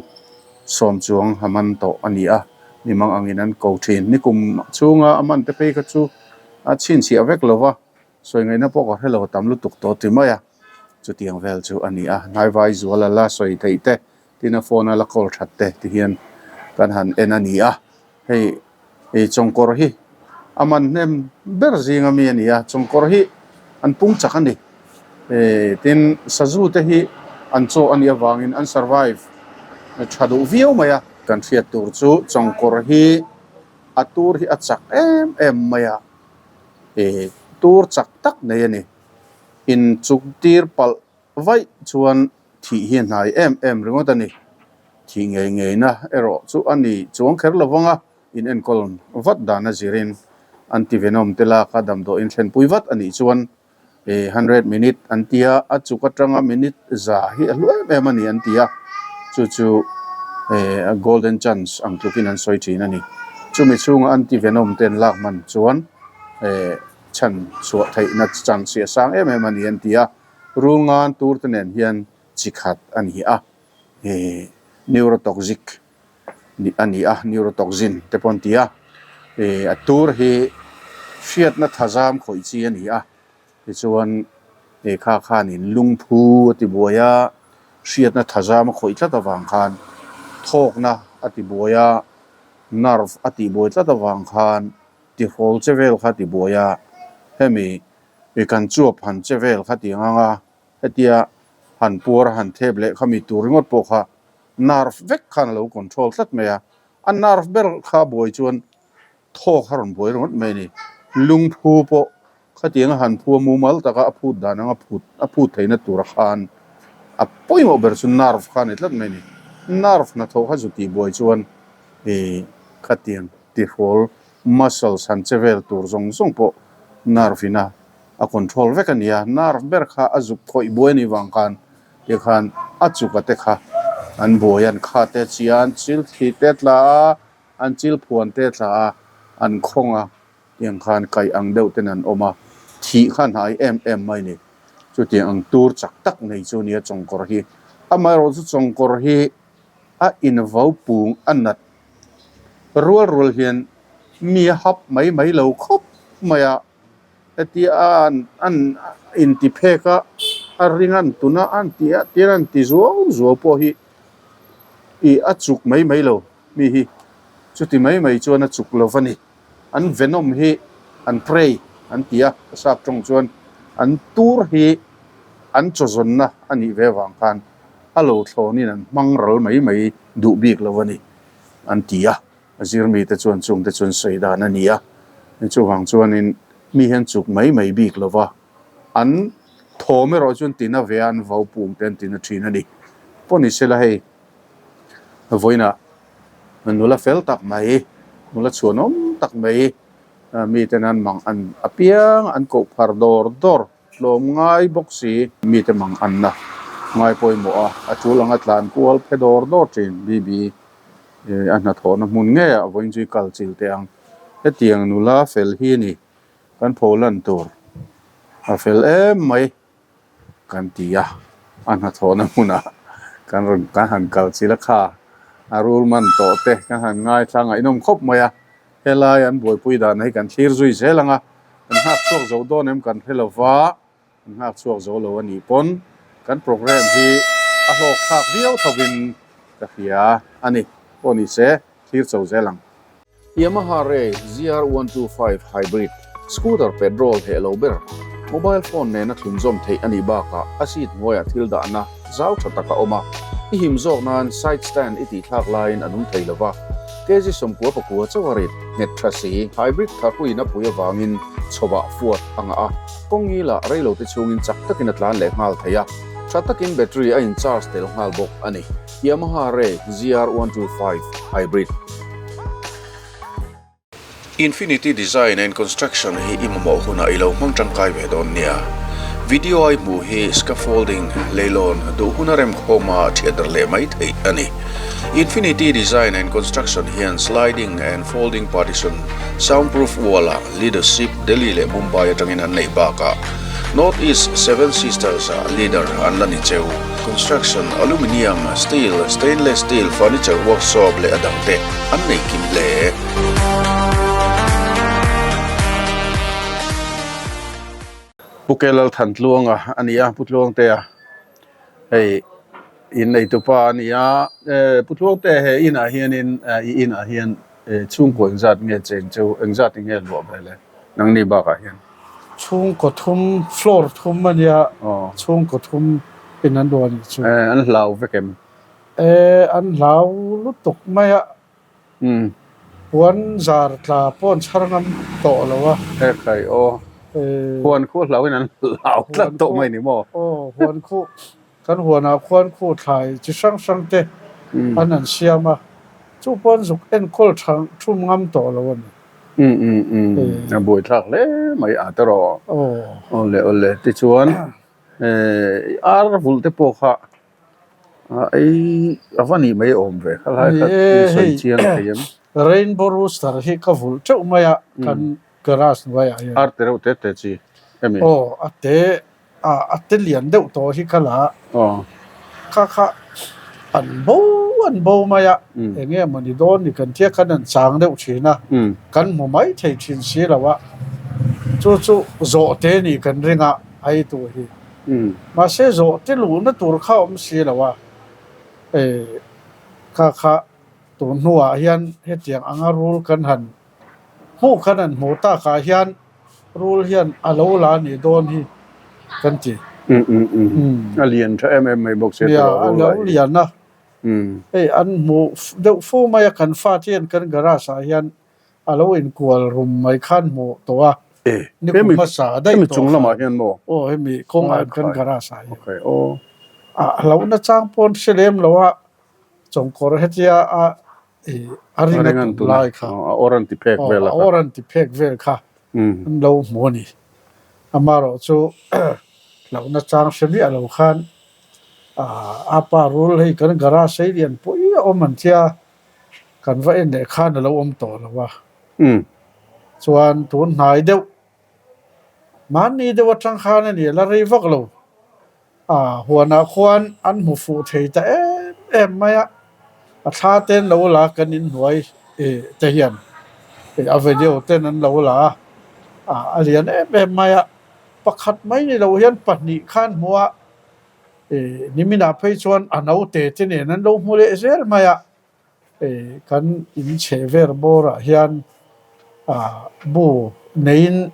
Speaker 1: sawm chuang a man tawh a ni a, mi mang angin an ko thin. Nikum chhunga a man te phei kha chu a chhinchhiah vek lo va, Sawi ngaihna pawh ka hre lo tam lutuk tawh ti mai a, chutiang vel chu a ni a, hnaivai zual a la sawi theih te, tin a phone a la call that te ti hian kan han en a ni a, hei ei chawngkawr hi a man hnem ber zing ami a ni a, chawngkawr hi an pung chak a ni, tin sazu te hi an chaw a nih avangin an survive tha duh viau mai a, kan hriat tur chu chawngkawr hi a tur hi a chak em em mai a. Ih tur chak tak nei a ni. In chuk tir palh vaih chuan thih hi a hnai em em ringawt a ni. Thih ngei ngeina erawh chu a ni chuang kher lo vang a, in enkawl vat dan a zirin antivenom te lak a damdawiin thlenpui vat a nih chuan ih hundred minute an ti a, a chuk atanga minute za hi a hlu em em a ni an ti a, chu chu eh golden chance ang tlukin an sawi thin a ni. Chumi chhunga antivenom te an lak hman chuan eh chhan chhuah theihna chance hi a sang em em a ni an ti a, rul ngan tur te nen hian chi khat a ni a, eh neurotoxic a ni a, neurotoxin te pawh an ti a, ih a tur hi hriatna thazam khawih chi a ni a, tichuan he kha khanin lungphu a ti buai a, hriatna thazam a khawih tlat avang khan thawkna a ti buai a, nerve a tih buai tlat avang khan tihrawl che vel kha a ti buai a, hemi ih kan chuap han che vel kha tih ang ang a, hetia han puar a han thep leh khami tur ringawt pawh kha Nerve vek khan a lo control tlat mai a, a nerve ber kha buai chuan thawk a rawn buai ringawt mai a ni. Lungphu pawh khatiang a han phu a mumal taka a phut dan anga phut a phut theihna tura khan A pawimawh ber chu nerve kha a ni tlat mai a ni. Nerve hnathawh kha zu tihbuai chuan ih khatiang tihrawl muscles han che vel tur zawng zawng pawh nerve in a a control vek a ni a. Nerve ber kha a zuk khawih buai a nih vang khan tikhan a chuka te kha an buai a, an kha te chi a, an chil thli te tla a, an chil phuan te tla a, an khawng a. Tiang khan kaih ang deuh ten an awm a, thih kha hnai em em mai ni. Chutiang ang tur chak tak nei chu nia chawngkawr hi. Amaherawh chu chawngkawr hi a invo pung a nat rual rual hian mi a hap mai mai lo khawp mai a. Hetia an an inti phek a, a ring an tun a, an ti a tian an ti zuau zuau pawh hi ih a chuk mai mai lo mi hi. Chuti mai mai chuan a chuk lo va ni. An venom hi an prey an ti a, ka sap tawng chuan an tur hi an chawzawnna a nih ve vang khan a lo thlawnin an hmang ral mai mai duh bik lo a ni an ti a, a zir mite chuan chungte chuan sawi dan a ni a, chuvang chuanin mi hian chuk mai mai bik lo va, an thawm erawh chuan tina ve a an vau pum te an tina thin a ni. Pawh ni sela hei vawiinah Nula fel tak mai, nula chhuanawm tak mai miten an mang an apiang an koh phar dawr dawr tlawm ngai bawk si. Mite mang anna ngai pawimawh a, a tul anga tlan kual phe dawr dawr thin BB a hnathawhna hmun ngei ah vawiin chu i kal chil teh ang. Hetiang nula fel hi ni kan pholan tur a fel em mai. Kan ti a, a hnathawhna hmunah kan rawn kan han kal chil a kha, a rul man tawh te kan han ngaithla ngaihnawm khawp mai a, helai an buaipui dan hi kan thlir zui zel ang a, kan nghak chhuak zo dawn em kan hre lo va, kan nghak chhuak zo lo a nih pawn kan programme hi a hlawk thlak viau thovin ka hria a ni, pawh ni se thlir cho zel ang. Yamaha Ray ZR 125 Hybrid Scooter petrol heh lo ber, mobile phone nena thlunzawm theih a nih bakah a seat hnuaiah thil dahna zau tha tak a awm a, i him zawk nan side stand i tihthlak laiin a nung thei lo va, kg 99 chauh a rit nghet tha si. Hybrid tharpuiin a pui avangin chhawah fuat a ngah a, kawng ngilah reilote chhungin chak takin a tlan leh nghal thei a, tha takin battery a in charge tel nghal bawk a ni. Yamaha Ray ZR 125 Hybrid. Infinity Design and Construction hi i mamawh hunah i lo hmang tangkai ve dawn nia. Video a i hmuh hi scaffolding, leilawn, duh huna remkhawma thiat dar leh mai theih a ni. Infinity Design and Construction hian sliding and folding partition, soundproof wall-ah leadership Delhi leh Mumbai atangin an neih bakah North East Seven Sisters-ah leader an la ni cheu. Construction, aluminium, steel, stainless steel, furniture workshop leh a dangte an nei kim hle. Pu Kelal Thantluanga a ni a, Pu Tluangtea hei inneitupa a ni a, Pu Tluangtea he inah hianin i inah hian Chhungkaw engzat nge cheng cheu, engzat nge luah ve le nangni bakah hian?
Speaker 5: Chhungkaw thum, floor thum a nia, chhungkaw thum in an luah a nih chu.
Speaker 1: An hlau vek em?
Speaker 5: E, an hlau lutuk mai a. Puan zar tla pawh an chhar ngam tawh lo a.
Speaker 1: He khai aw. Huan khu hlauhin an hlau tlat tawh mai ni maw?
Speaker 5: Aw, huan khu Kan huanah khuan khu thlai chi hrang hrang te an han siam a, chu pawh an zuk enkawl tha thum ngam tawh lo a ni.
Speaker 1: Umm umm umm a buaithlak hle mai a te rawh. Awle awle tichuan ar vulh te pawh kha ei a va nih mai awm ve kha lai kha i sawi chiang thei em?
Speaker 5: Rainbow rooster hi ka vulh teuh mai a kan garage hnuaiah hian.
Speaker 1: Ar te reuh te te chi emi?
Speaker 5: Aw a te a te lian deuh tawh hi ka la a, kha kha an bo an bo mai a, eng nge mawni dawn ni kan tia khan an chang deuh thin a, kan hmu mai thei thin si lo a, chu chu zawh te ni kan ring a ei tur hi, mahse zawh te luhna tur kha a awm si lo a, kha kha tun hnuah hian hetiang anga rul kan han hmuh khan han hmuh takah hian. Rul hian a lo la nih dawn hi kan ti.
Speaker 1: A lian tha em em mai bawk sia
Speaker 5: tawh a rul a hi. Nia, a lo lian a. Hei an hmuh deuh fo mai a, kan fate hian kan garage ah hian a lo inkual rum mai khan hmuh tawh a. Ni kum hmasa daih tawh khan.
Speaker 1: Hemi chung lamah hian maw?
Speaker 5: Aw, hemi kawngah kan garage ah hian.
Speaker 1: Okay, aw.
Speaker 5: A hlauhna chang pawh an hre lem lo a, chawngkawr hetia a a ring a tum lai kha.
Speaker 1: A awr an ti phek vel
Speaker 5: a. A awr an ti phek vel kha an lo hmu a ni. Amaherawhchu hlauhna chang hre miah lo khan a pa rul hei kan garage sei lian pui a awm an tia kan va en leh khan a lo awm tawh lo a. Chuan tun hnai deuh mahni deuh atang khan a ni a la rei vak lo. A huanah khuan an hmu fuh thei ta em em mai a, a thla te an lo la kan inhnuai te hian a video ten an lo la a, a lian em em mai a, pakhat mai ni lo hian pahnih khan hmu a, niminah phei chuan a naute te nen an lo hmu leh zel mai a. Kan in chhe vel bawrah hian bu neiin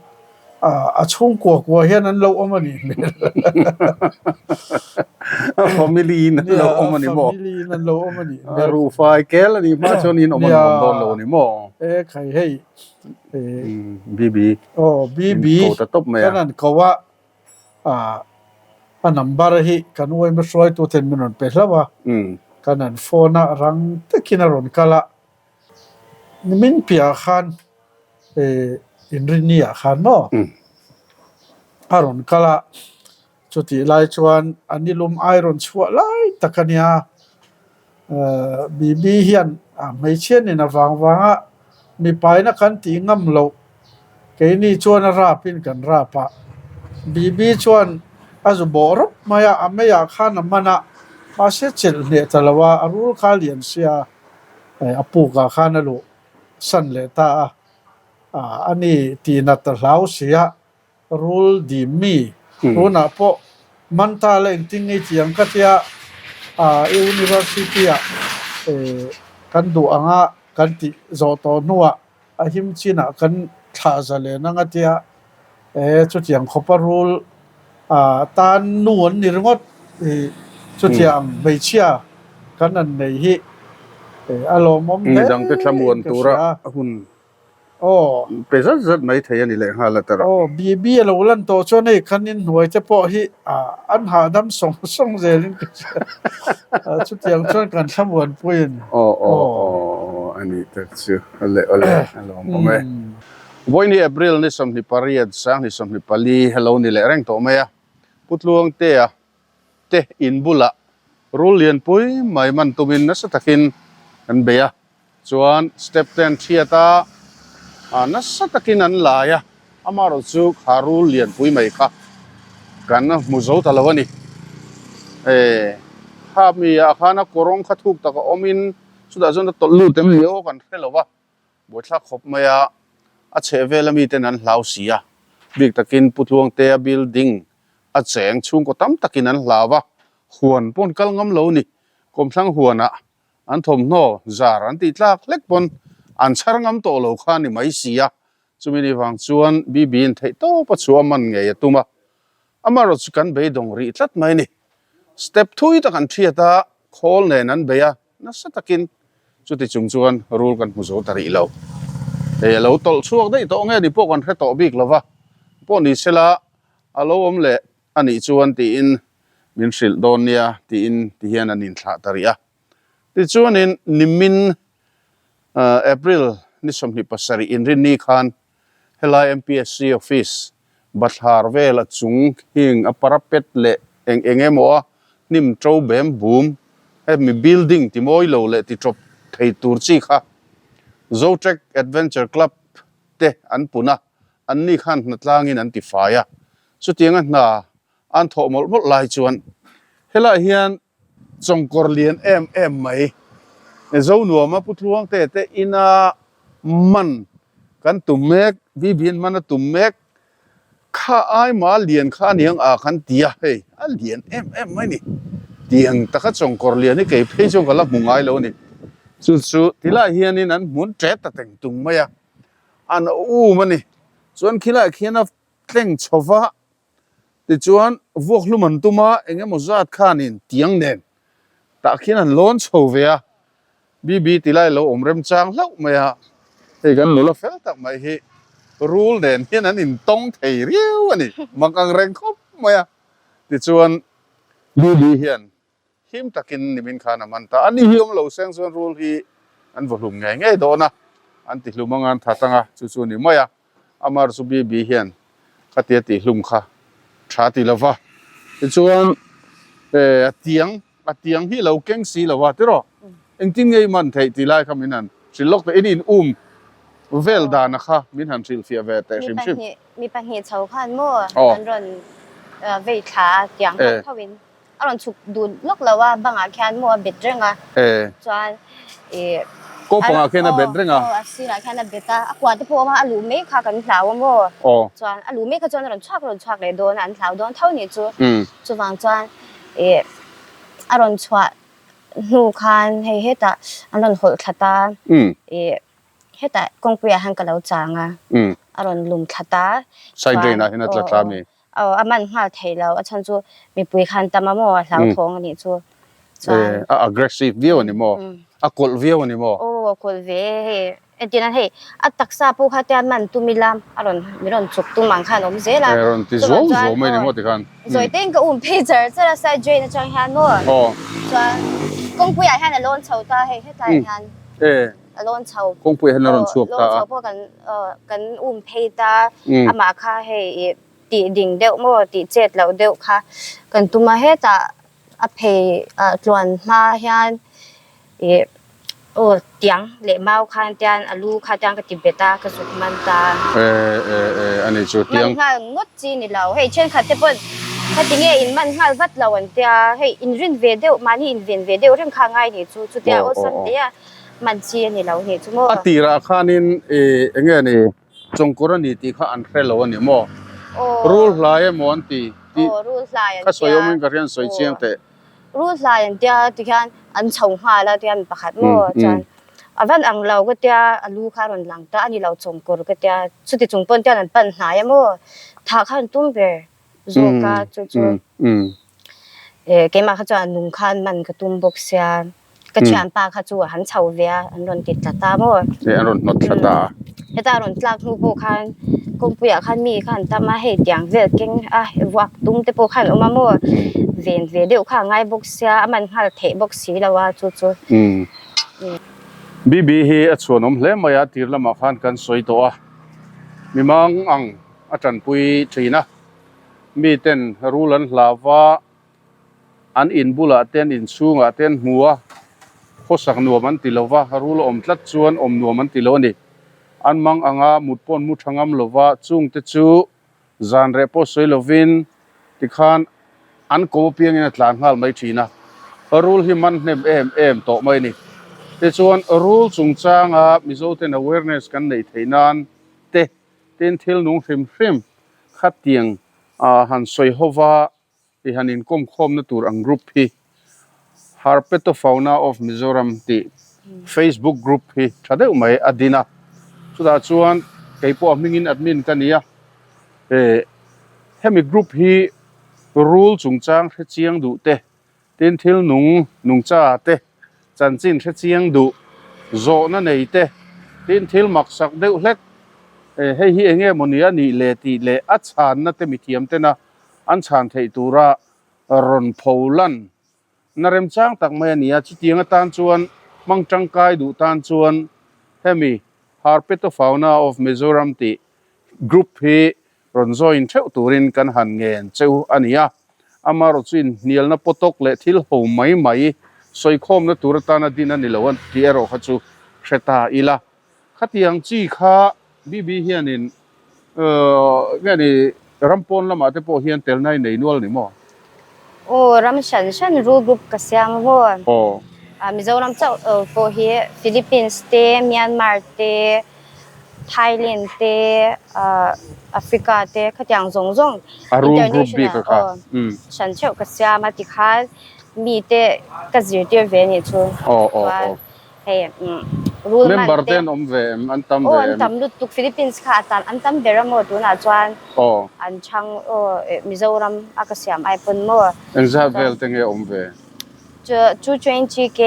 Speaker 5: a chhungkua kua hian an lo awm a nih hmel.
Speaker 1: A family in an lo awm a ni maw?
Speaker 5: Family in an lo awm a nih hmel.
Speaker 1: A ruhfai kel a nih hma chuan in awm an awm dawn lo a ni maw?
Speaker 5: E khai hei.
Speaker 1: BB.
Speaker 5: Aw BB.
Speaker 1: Ko ta tawp mai a.
Speaker 5: Kan an ko a. A number hi kan uaima hruaitu ten min rawn pe hlauh a, kan an phone a rang takin a rawn kal a, nimin piahah khan inrinni ah khan maw a rawn kal a, chutih lai chuan a nilum ai rawn chhuah lai tak a nia, Bibi hian a hmeichhia nen a vang vang a, mipaina kan tih ngam loh, keini chuan a rapin kan rap a. Bibi chuan a zu bawh rawp mai a, a meiah khan a man a, mahse chelh hneh ta lo a, a rul kha a lian sia, a pukah khan a luh san leh ta a, ani tihnat a hlau sia. Rul dim mi tunah pawh Manta la engtin ngei ti ang ka tia University ah kan duh anga kan tih zawh tawh hnuah a him chinah kan thlah za len ang a tia chutiang khawpa rul tan nu an ni ringawt chutiang hmeichhia kan han nei hi a lawmawm hle in ka hria.
Speaker 1: Aw. Pe zat zat mai thei a ni leh nghal a tara.
Speaker 5: Aw, BB a lo lan tawh chuan hei khan in hnuai te pawh hi an hahdam sawng sawng zelin ka hria. Chutiang chuan kan thlamuanpui a ni.
Speaker 1: Aw, aw, aw, a ni tak chu. Awle, awle, a lawmawm e. Vawiini April ni 28, 2024 a lo ni leh reng tawh mai a. Pu Tluangtea te in bulah rul lianpui mai man tumin nasa takin an bei a. Chuan step te an thiat a, nasa takin an lai a, amaherawh chu kha rul lianpui mai kha kan hmu zo ta lo a ni. E, kha mi ah khan a kawrawng kha thuk tak a awmin chutah chuan a tawlh lut em ni aw kan hre lo va, buaithlak khawp mai a, a chhehvel ami ten an hlau si a, bik takin Pu Tluangtea building a cheng chhungkaw tam takin an hlau a, huan pawn kal ngam lo a ni, kawmthlang huanah An thawmhnaw zar an tih tlak hlek pawn an chhar ngam tawh lo kha a ni mai si a, chumi ni vang chuan BB in theih tawp a chhuah a man ngei a tum a, amaherawh chu kan beidawng rih tlat mai a ni. Step thui tak an thiat a, khawl nen an bei a, nasa takin chuti chung chuan rul kan hmu zo ta rih lo. Hei a lo tawlh chhuak daih tawh nge ni pawh kan hre tawh bik lo va, pawh ni sela a lo awm leh a nih chuan tiin min hrilh dawn nia tiin ti hian an inthlah ta rih a. Tichuanin nimin April ni 27 inrinni khan helai MPSC office bathlar vel a chung hing a parapet leh eng eng emaw a hnim to bem bum hemi building ti mawi lo leh ti tawp thei tur chi kha Zotrek Adventure Club te an pun a, anni khan hnatlangin an ti fai a. Chutianga hna an thawh mawlh mawlh lai chuan helaiah hian chawngkawr lian em em mai Zonuama Pu Tluangte te ina man kan tum mek, BB-in man a tum mek kha aima lian kha a niang a kan ti a, hei a lian em em mai ni. Tiang taka chawngkawr lian hi kei phei chuan ka la hmu ngai lo a ni. Chu chu tilaiah hianin an hmun ṭet ta teng tung mai a, an um a ni. Chuan khilaiah khian a tleng chho va, tichuan vuak hlum an tum a, eng emaw zat khanin tiang nen tah khian an lawn chho ve a, BB ti lai lo awm remchang hlauh mai a, hei kan nula fel tak mai hi rul nen hian an intawng thei riau a ni, mak ang reng khawp mai a, tichuan BB hian. Him takin nimin khan a man ta. Ani hi awm lo seng chuan rul hi an vaw hlum ngei ngei dawn a, an ti hlum anga an that anga, chu chu a ni mai a. Amar chu Bibi hian khatia tih hlum kha tha ti lo va. Tichuan a tiang, a tiang hi lo keng si lo a tiraw? Engtin nge i man theih tih lai kha min han hrilh lawk teh. In in um vel dana kha min han hrilhfiah ve teh hrim hrim.
Speaker 3: Mi pahnih chho khan maw an rawn vei thla a tiang ho tho in. A rawn chhuk dun lawk lo a, bangah khian maw a bet reng a, chuan ih
Speaker 1: Ko pangah khian a bet reng a.
Speaker 3: Aw, a sirah khian a bet a, a kua te pawh a awm a, a luh mai kha kan hlau a maw. Chuan a luh mai kha chuan a rawn chhuak a rawn chhuak leh dawn a, an hlau dawn tho nih chu. Chuvang chuan ih a rawn chhuah hnu khan hei hetah an rawn hawlh thla ta, ih hetah kawngpuiah hian ka lo chang a, a rawn lum thla ta.
Speaker 1: Side drain ah hian a tla thla a mi?
Speaker 3: Aw a man nghal thei lo a chhan chu mipui khan tam a maw a hlauthawng a nih chu
Speaker 1: chuan a aggressive viau a ni maw a kawlh viau a ni maw
Speaker 3: aw a kawlh ve e hei entir nan hei a taksa pawh kha tia man tum ila a rawn min rawn chuk tum ang khan a awm zel a
Speaker 1: e rawn ti zuau zuau mai a ni maw tikhan
Speaker 3: zawi te in ka um phei char char a side drain atang hian maw
Speaker 1: aw
Speaker 3: chuan kawngpui ah hian a lawn chho ta hei hetlai ah hian
Speaker 1: e
Speaker 3: a lawn chho
Speaker 1: kawngpui ah hian a rawn chhuak ta a
Speaker 3: lawn chho pawh kan kan um phei ta amah kha hei ih tih ding deuh maw tih chet loh deuh kha kan tum a hetah a phei ah tluan hma hian ih aw tiang leh mau khan tian a lu kha tiang ka ti bet a ka zuk man ta man nghal ngawt chi ni lo hei thenkhat te pawn khati nge in man nghal vat lo an tia hei in rin ve deuh mahni in ven ve deuh reng kha ngai ni chu chutia awlsam te a man chi a ni lo nih chu maw.
Speaker 1: A tirah khanin ih eng nge ni Chawngkawr a ni tih kha an hre lo a ni maw? Rul hlai emaw an ti tih kha sawi awmin ka hriat sawi chiang teh.
Speaker 3: Rul hlai an tia tikhian an chho nghal a tihian pakhat maw chuan a van ang lo ka tia a lu kha a rawn lang ta a ni lo chawngkawr ka tia chuti chung pawn tian an pan hnai a maw thah kha an tum ber zawk a chu chu keimah kha chuan a nung khan man ka tum bawk sia. Ka thianpa kha chu a han chho ve a, an rawn ti tla ta maw?
Speaker 1: E, an rawn hnawt thla ta a.
Speaker 3: Heta a rawn tlak hnu pawh khan kawngpuiah khan mi kha an tam a, hei tiang vel keng a vuak tum te pawh khan awm a maw? Ven ve deuh kha a ngai bawk sia, a man nghal theih bawk si lo a chu chu.
Speaker 1: BB hi a chhuanawm hle mai a, tir lamah khan kan sawi tawh a, mi mang ang a tanpui thin a, miten rul an hlau va, An in bulah te an inchhungah te an hmu a, khawsak nuam an ti lo va, rul a awm tlat chuan awm nuam an ti lo a ni. An mang anga mut pawh an mu tha ngam lo va, chungte chu zan reh pawh sawi lovin tikhan an ko apiangin a tlan nghal mai thin a, rul hi man hnem em em tawh mai a ni. Tichuan rul chungchanga Mizoten awareness kan neih theih nan te tin thil nung hrim hrim khatiang han sawi ho va, Hei han inkawm khawmna tur ang group hi Herpetofauna of Mizoram tih Facebook group hi tha deuh mai a din a, chutah chuan kei pawh a hmingin admin ka ni a, eh hemi group hi rul chungchang hre chiang duh te, tin thil nung nungcha te chanchin hre chiang duh zawhna nei te, tin thil maksak deuh hlek eh hei hi eng nge mawni a nih le tih leh a chhanna te mithiam tena An chhan theih tura rawn pho lan na remchang tak mai a ni a, chutiang atan chuan hmang tangkai duh tan chuan hemi Herpetofauna of Mizoram tih group hi rawn join theuh turin kan han ngen cheu a ni a. Amaherawhchu chu inhnialna pawtawk leh thil ho mai mai sawikhawmna tur atana din a ni lo a tih erawh kha chu hre ta ila. Khatiang chi kha BB hianin nge ni ram pawn lamah te pawh hian telna i nei nual ni maw?
Speaker 3: Aw ram hran hran rul group ka siam a maw?
Speaker 1: Aw.
Speaker 3: Mizoram chauh pawh hi Philippines te, Myanmar te, Thailand te, Africa te khatiang zawng zawng
Speaker 1: A rul group bik a kha.
Speaker 3: Hran theuh ka siam a tikhan mite ka zirtir ve a nih chu.
Speaker 1: Aw aw aw.
Speaker 3: Hei rul man
Speaker 1: Member te an awm ve em? An tam
Speaker 3: ve
Speaker 1: em?
Speaker 3: Aw an tam lutuk Philippines kha a tam an tam ber a maw tunah chuan
Speaker 1: Aw.
Speaker 3: An chhang aw Mizoram a ka siam ai pawn maw.
Speaker 1: Engzat vel te nge awm ve?
Speaker 3: 220 k.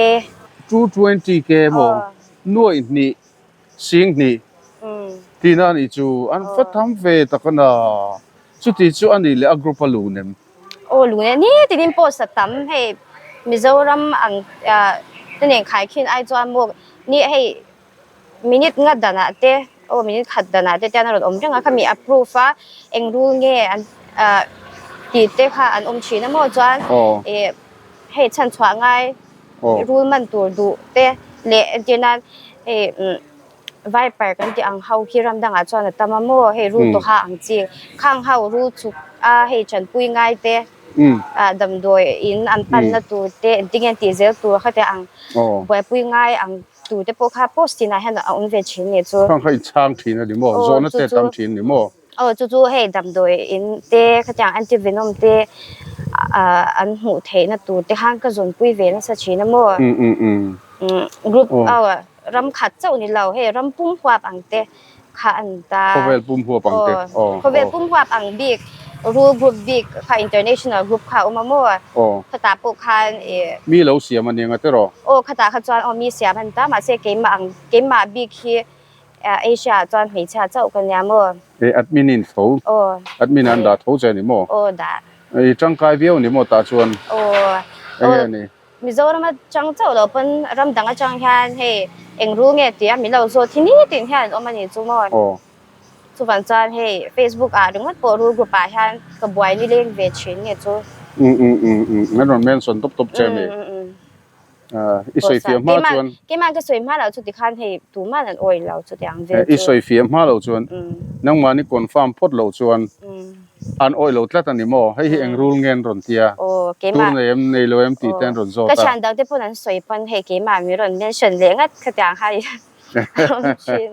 Speaker 1: 220 k maw? Nuaih hnih sing hnih tihna a nih chu an va tam ve tak a na. Chuti chu a nih leh a group a lun em?
Speaker 3: Aw lun e ni tinin post a tam hei. Mizoram ang te nen khaikhin ai chuan maw ni hei minute nga danah te aw minute khat danah te tian a rawn awm reng a khami approve a eng rul nge an ah tih te kha an awm thin a maw chuan ih hei chhan chhuah ngai rul man tur duh te leh entir nan hei umm viper kan tih ang ho khi ram dangah chuan a tam a maw hei rul tawha ang chi khang ho rul chuk a hei chanpui ngai te ah damdawi in an panna tur te engtin nge tih zel tur kha te ang buaipui ngai ang tur te pawh kha post tinah hian a awm ve thin nih chu.
Speaker 1: Khang kha in chhang thin a ni maw? Zawhna te tam thin a ni maw?
Speaker 3: Aw chu chu hei damdawi in te khatiang anti venom te ah an hmuh theihna tur te khan ka zawnpui ve nasa thin a maw? Group aw ram khat chauh ni lo hei ram pum huap ang te kha an ta.
Speaker 1: Khawvel pum huap ang te.
Speaker 3: Aw khawvel pum huap ang bik rule group bik kha international group kha a awm a maw? Khatah pawh khan ih.
Speaker 1: Mi lo siam a ni ang a tiraw?
Speaker 3: Aw khatah kha chuan aw mi siam a ni ta mahse keimah ang keimah bik hi Asia ah chuan hmeichhia chauh ka nia maw?
Speaker 1: E admin in tho.
Speaker 3: Aw.
Speaker 1: Admin an dah tho che a ni maw?
Speaker 3: Aw dah.
Speaker 1: I tangkai viau a ni maw tah chuan?
Speaker 3: Aw.
Speaker 1: Enge a ni?
Speaker 3: Mizoram atang chauh lo pawn ram dang atang hian hei eng ru nge tia min lo zawt hi nitin hian an awm a ni chu maw?
Speaker 1: Aw.
Speaker 3: Chuvang chuan hei Facebook ah ringawt pawh rul group ah hian ka buai ni leng ve thin nge chu.
Speaker 1: Um um um um an rawn mention tawp tawp che a mi?
Speaker 3: Um um um.
Speaker 1: I sawi fiah hma chuan.
Speaker 3: Keimah ka sawi hma loh chu tikhan hei tuman an awih lo chutiang vel
Speaker 1: chu. I sawi fiah hma loh chuan nangmahni confirm phawt loh chuan an awih lo tlat a ni maw? Hei hi eng rul nge an rawn tia? Tur nei em nei lo em tih te an rawn zawt
Speaker 3: a. Ka thian dang te pawn an sawi pawn hei keimah min rawn mention leh ngat khatiang kha i awm thin.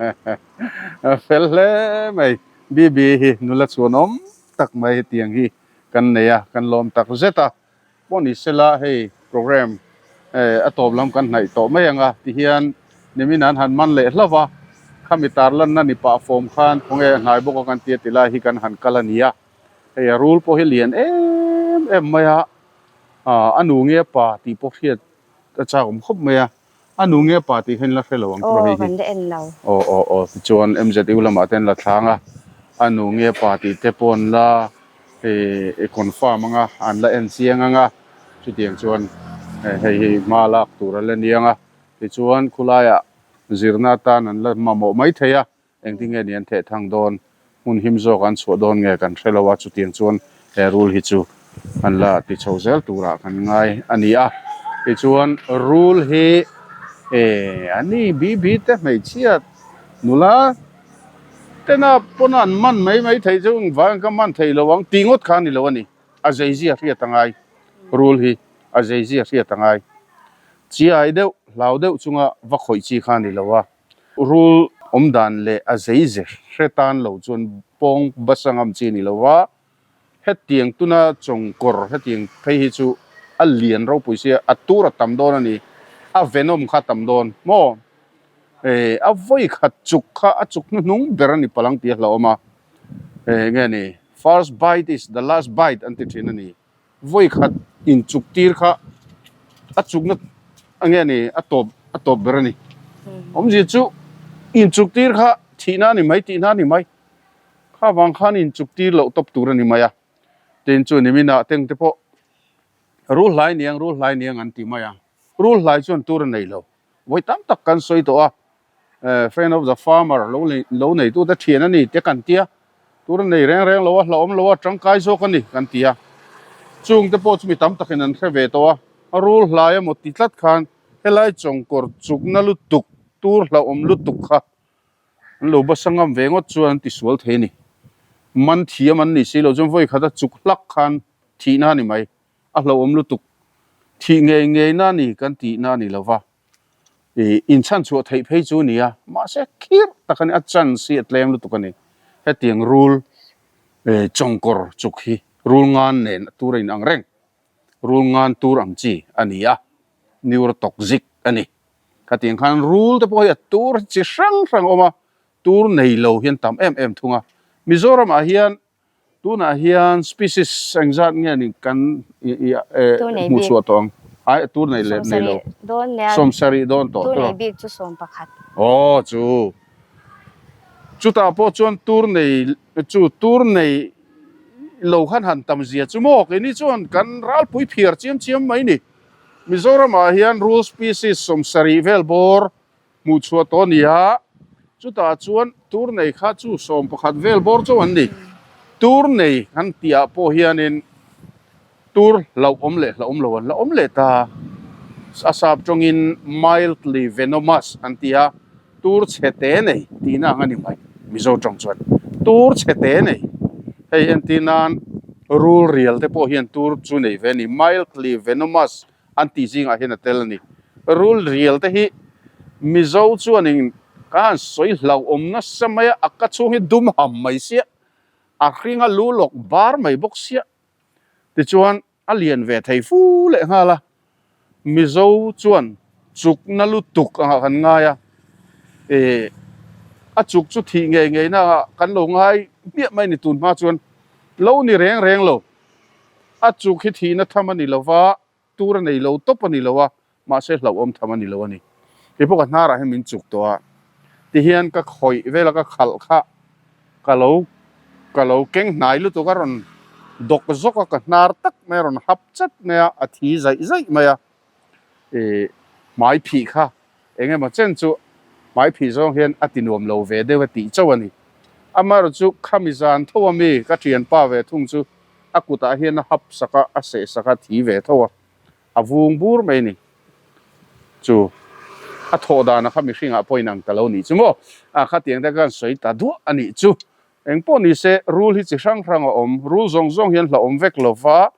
Speaker 1: Fel hle mai. BB hi nula chhuanawm tak mai hetiang hi kan nei a, kan lawm tak zet a. Pawh ni sela hei program a tawp lam kan hnaih tawh mai ang a tihian nimin an han man leh hlauh a, khami tarlanna ni pah fawm khan khawnge a hnai bawk a kan tia ti lai hi kan han kal a ni a, hei a rul pawh hi lian em em mai a, a nu nge pa tih pawh hriat a chak awm khawp mai a, a nu nge pa tih kha in la hre lo ang tawh hei hi.
Speaker 3: Aw kan la en lo.
Speaker 1: Aw aw aw tichuan MZU lamah te an la thlang a, a nu nge pa tih te pawh an la i confirm anga an la en chiang anga chutiang chuan hei hi hma lak tur a la ni anga tichuan khulaiah zirna atan an la mamawh mai thei a engtin nge ni an theh thang dawn hmun him zawk an chhuah dawn nge kan hre lo a chutiang chuan he rul hi chu an la ti chho zel turah kan ngai a ni a tichuan rul hi ani bi bi te hmeichhia nula Tena pawn an man mai mai theih chu engvang ka man thei lo ang tih ngawt kha a ni lo a ni. A zeizia hriat a ngai. Rul hi a zeizia hriat a ngai. Chiai deuh, hlau deuh chunga va khawih chi kha a ni lo a. Rul awm dan leh a zeize hre tan lo chuan pawng basa ngam chi a ni lo a. Hetiang tuna chawngkawr hetiang phei hi chu a lian ropui sia, a tur a tam dawn a ni. A venom kha a tam dawn maw? Eh a vawi khat chuk kha a chuk hnuhnung ber a ni palang tih a hlauhawm a, eh nge ni first bite is the last bite an ti thin a ni. Vawi khat in chuk tir kha a chukna nge ni a tawp a tawp ber a ni. Awmzia chu in chuk tir kha thihna a ni mai tihna a ni mai. Kha vang khan in chuk tir loh tawp tur a ni mai a. Tin chu niminah tengte pawh rul hlai niang rul hlai niang an ti mai a, rul hlai chuan tur a nei lo. Vawi tam tak kan sawi tawh a, friend of the farmer lo lo neitute thian a ni te kan tia, tur a nei reng reng lo a, hlauhawm lo a, tangkai zawk a ni kan ti a. Chungte pawh chu mi tam takin an hre ve tawh a, a rul hlai emaw ti tlat khan helai chawngkawr chukna lutuk, tur hlauhawm lutuk kha an lo basa ngam ve ngawt chuan an tisual thei a ni. Man thiam an nih si loh chuan vawi khata chuk hlak khan thihna a ni mai. A hlauhawm lutuk. Thih ngei ngei na ni kan tih na ni lova. Ih inchhan chhuah theih phei chu a ni a, mahse khirh tak a ni, a chance hi a tlem lutuk a ni. Hetiang rul eh chawngkawr chuk hi rul ngan nen a tur a inang reng. Rul ngan tur ang chi a ni a, neurotoxic a ni. Khatiang khan rul te pawh hi a tur chi hrang hrang a awm a, tur nei lo hian tam em em thung a. Mizoram ah hian Tunah hian species engzat nge ni kan hmuh chhuah tawh ang? Ai tur nei leh nei lo. Sawmsarih dawn tawh.
Speaker 3: Tur nei bik chu 11.
Speaker 1: Aw chu. Chutah pawh chuan tur nei chu tur nei lo khan han tam zia chu maw keini chuan kan ralpui phiar chiam chiam mai ni. Mizoramah hian rul species 70 vel bawr hmuh chhuah tawh a ni a, chutah chuan tur nei kha chu 11 vel bawr chauh an ni. Tur nei kan tihah pawh hianin tur hlauhawm leh hlauhawm lo an la awm leh ta. A sap tawngin mildly venomous an ti a, tur chhe te nei tihna ang a ni mai Mizo tawng chuan. Tur chhe te nei hei entir nan rul rial te pawh hian tur chu nei ve a ni, mildly venomous an tih zingah hian a tel a ni. Rul rial te hi Mizo chuanin ka han sawi hlauhawm nasa mai a, a ka chhung hi dum ham mai sia, a hring a lu lawk bar mai bawk sia. Tichuan a lian ve thei fu leh nghal a, Mizo chuan chukna lutuk angah kan ngai a, eh a chuk chu thih ngei ngei na ah kan lo ngai hmiah mai ni tun hma chuan lo ni reng reng lo. A chuk hi thihna tham a ni lo va, tur a nei lo tawp a ni lo a, mahse hlauhawm tham a ni lo a ni. Kei pawh ka hnarah hian min chuk tawh a, tihian ka khawih vel a ka khalh kha ka lo ka lo keng hnai lutuk a rawn dawk zawk a, ka hnar tak mai a rawn hap chat mai a, a thi zaih zaih mai a, ih hmai phih kha eng emaw chen chu hmai phih zawng hian a ti nuam lo ve deuh a tih chauh a ni. Amaherawh chu khami zan tho a mi ka thianpa ve thung chu a kutah hian a hap sak a, a seh sak a, thi ve tho a, a vung bur mai a ni. Chu a thawh dana kha mihringah pawh inang ta lo nih chu maw? A khatiang te khan sawi ta duah a nih chu. Eng pawh ni se rul hi chi hrang hrang a awm, rul zawng zawng hian hlauhawm vek lo va,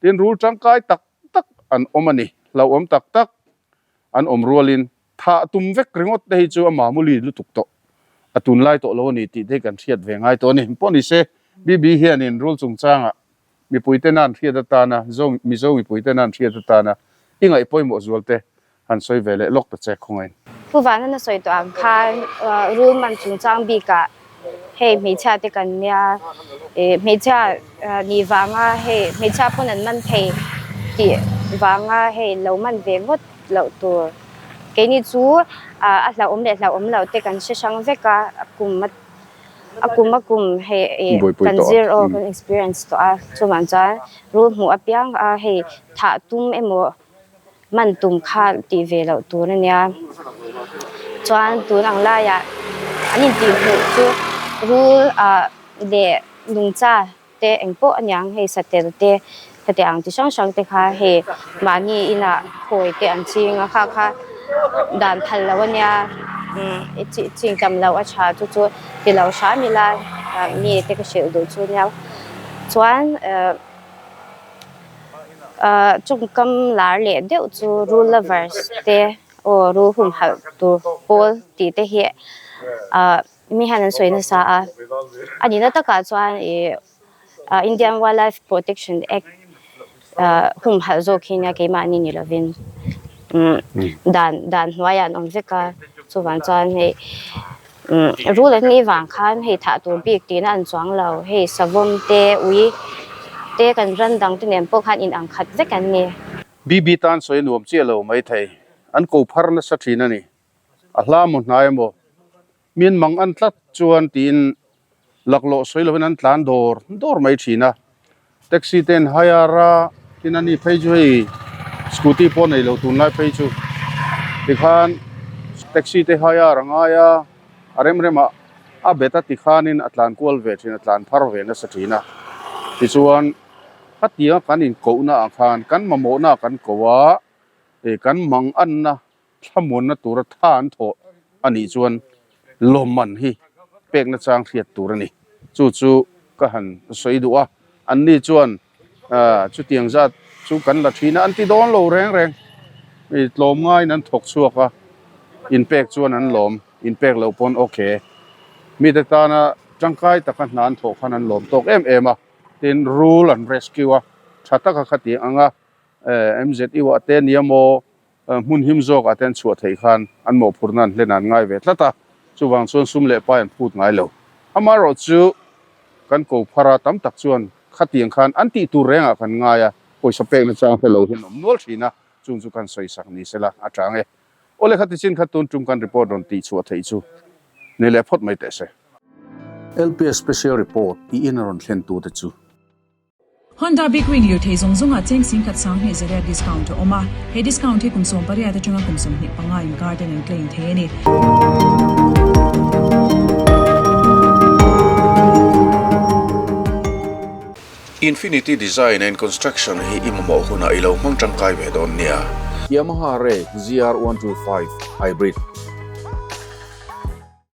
Speaker 1: tin rul tangkai tak tak an awm a ni, hlauhawm tak tak an awm rualin thah tum vek ringawt te hi chu a mamuli lutuk tawh, a tunlai tawh lo a ni tih te hi kan hriat ve ngai tawh a ni. Pawh ni se, BB hianin rul chungchangah mipuite nan hriat atana, Zo Mizo mipuite nan hriat atana i ngaih pawimawh zual te han sawi ve leh lawk ta che khawngain.
Speaker 3: Pu Vanana sawi tawh ang khan rul man chungchang bikah hei hmeichhia te kan nia, ih hmeichhia nih vanga hei hmeichhia pawn an man thei tih vanga hei lo man ve ngawt loh tur. Keini chu a hlauhawm leh hlauhawm loh te kan hre hrang vek a, a kum a kum a kum hei ih kan zir aw kan experience tawh a, chuvang chuan rul hmuh apiang a hei thah tum emaw man tum kha tih ve loh tur a nia. Chuan tun ang laiah an intih hmuh chu rul ah leh nungcha te eng pawh a niang hei satel te hetiang ang chi hrang hrang te kha hei mahni inah khawi te an ching a kha kha dan phal loh a nia umm ching tam loh a tha chu chu ti lo hram ila mi te ka hrilh duh chu nia chuan eh. Ahh tawngkam lar leh deuh chu rul lovers te aw rul humhalh tur pawl tih te hi ahh mi hian an sawi nasa a a nihna takah chuan ih ah Indian Wildlife Protection Act ahh humhalh zawk hi nia keimahni ni lovin umm dan dan hnuaiah an awm vek a chuvang chuan hei. Rul an nih vang khan hei thah tur bik tihna an chuang lo, hei savawm te, ui te kan ran dang te nen pawh khan in ang khat vek an ni.
Speaker 1: BB tan sawi nuam chiah lo mai thei, an ko phar nasa thin a ni. A hla maw hnai emaw, min mang an tlat chuan tiin laklawh sawi lovin an tlan dawr dawr mai thin a. Taxi te an hire a, tin ani phei chu hei scooty pawh nei lo tunlai phei chu tikhan taxi te hire a ngai a, a rem rem ah a bet a tikhanin a tlan kual ve thin a tlan phar ve nasa thin a. Tichuan khatianga kan inkohna ah khan kan mamawhna ah kan ko a, ih kan manganna thlamuanna tura tha an thawh a nih chuan lawmman hi pekna chang hriat tur a ni. Chu chu ka han sawi duh a, anni chuan chutiang zat chu kan la thin a, an ti dawn lo reng reng. Mi tlawm ngaiin an thawk chhuak a, inpek chuan an lawm, inpek loh pawn okay. Mite tana tangkai taka hna an thawh khan an lawm tawk em em a, tin rul an rescue a, tha taka khatiang anga MZU ah te nia maw Hmun him zawkah te an chhuah theih khan an mawhphurhna an hlen an ngai ve tlat a, chuvang chuan sum leh pai an phut ngai lo. Amaherawhchu kan ko phar a tam tak chuan khatiang khan an tih tur rengah kan ngai a, pawisa pekna chang hre lo hian awm nual thin a, chung chu kan sawi sak ni sela a chang e. Awle khati chin kha tun tum kan report rawn tih chhuah theih chu ni leh phawt mai teh se. LPS Special Report i in a rawn thlen tute chu.
Speaker 2: Honda Big Wing lirthei zawng zawngah cheng 10,000 sanghnih zariat discount a awm a, he discount hi kum 18 atanga kum 25 inkar ten an claim thei a ni.
Speaker 6: Infinity Design and Construction hi i mamawh hunah i lo hmang tangkai ve dawn nia.
Speaker 1: Yamaha Ray ZR 125 Hybrid.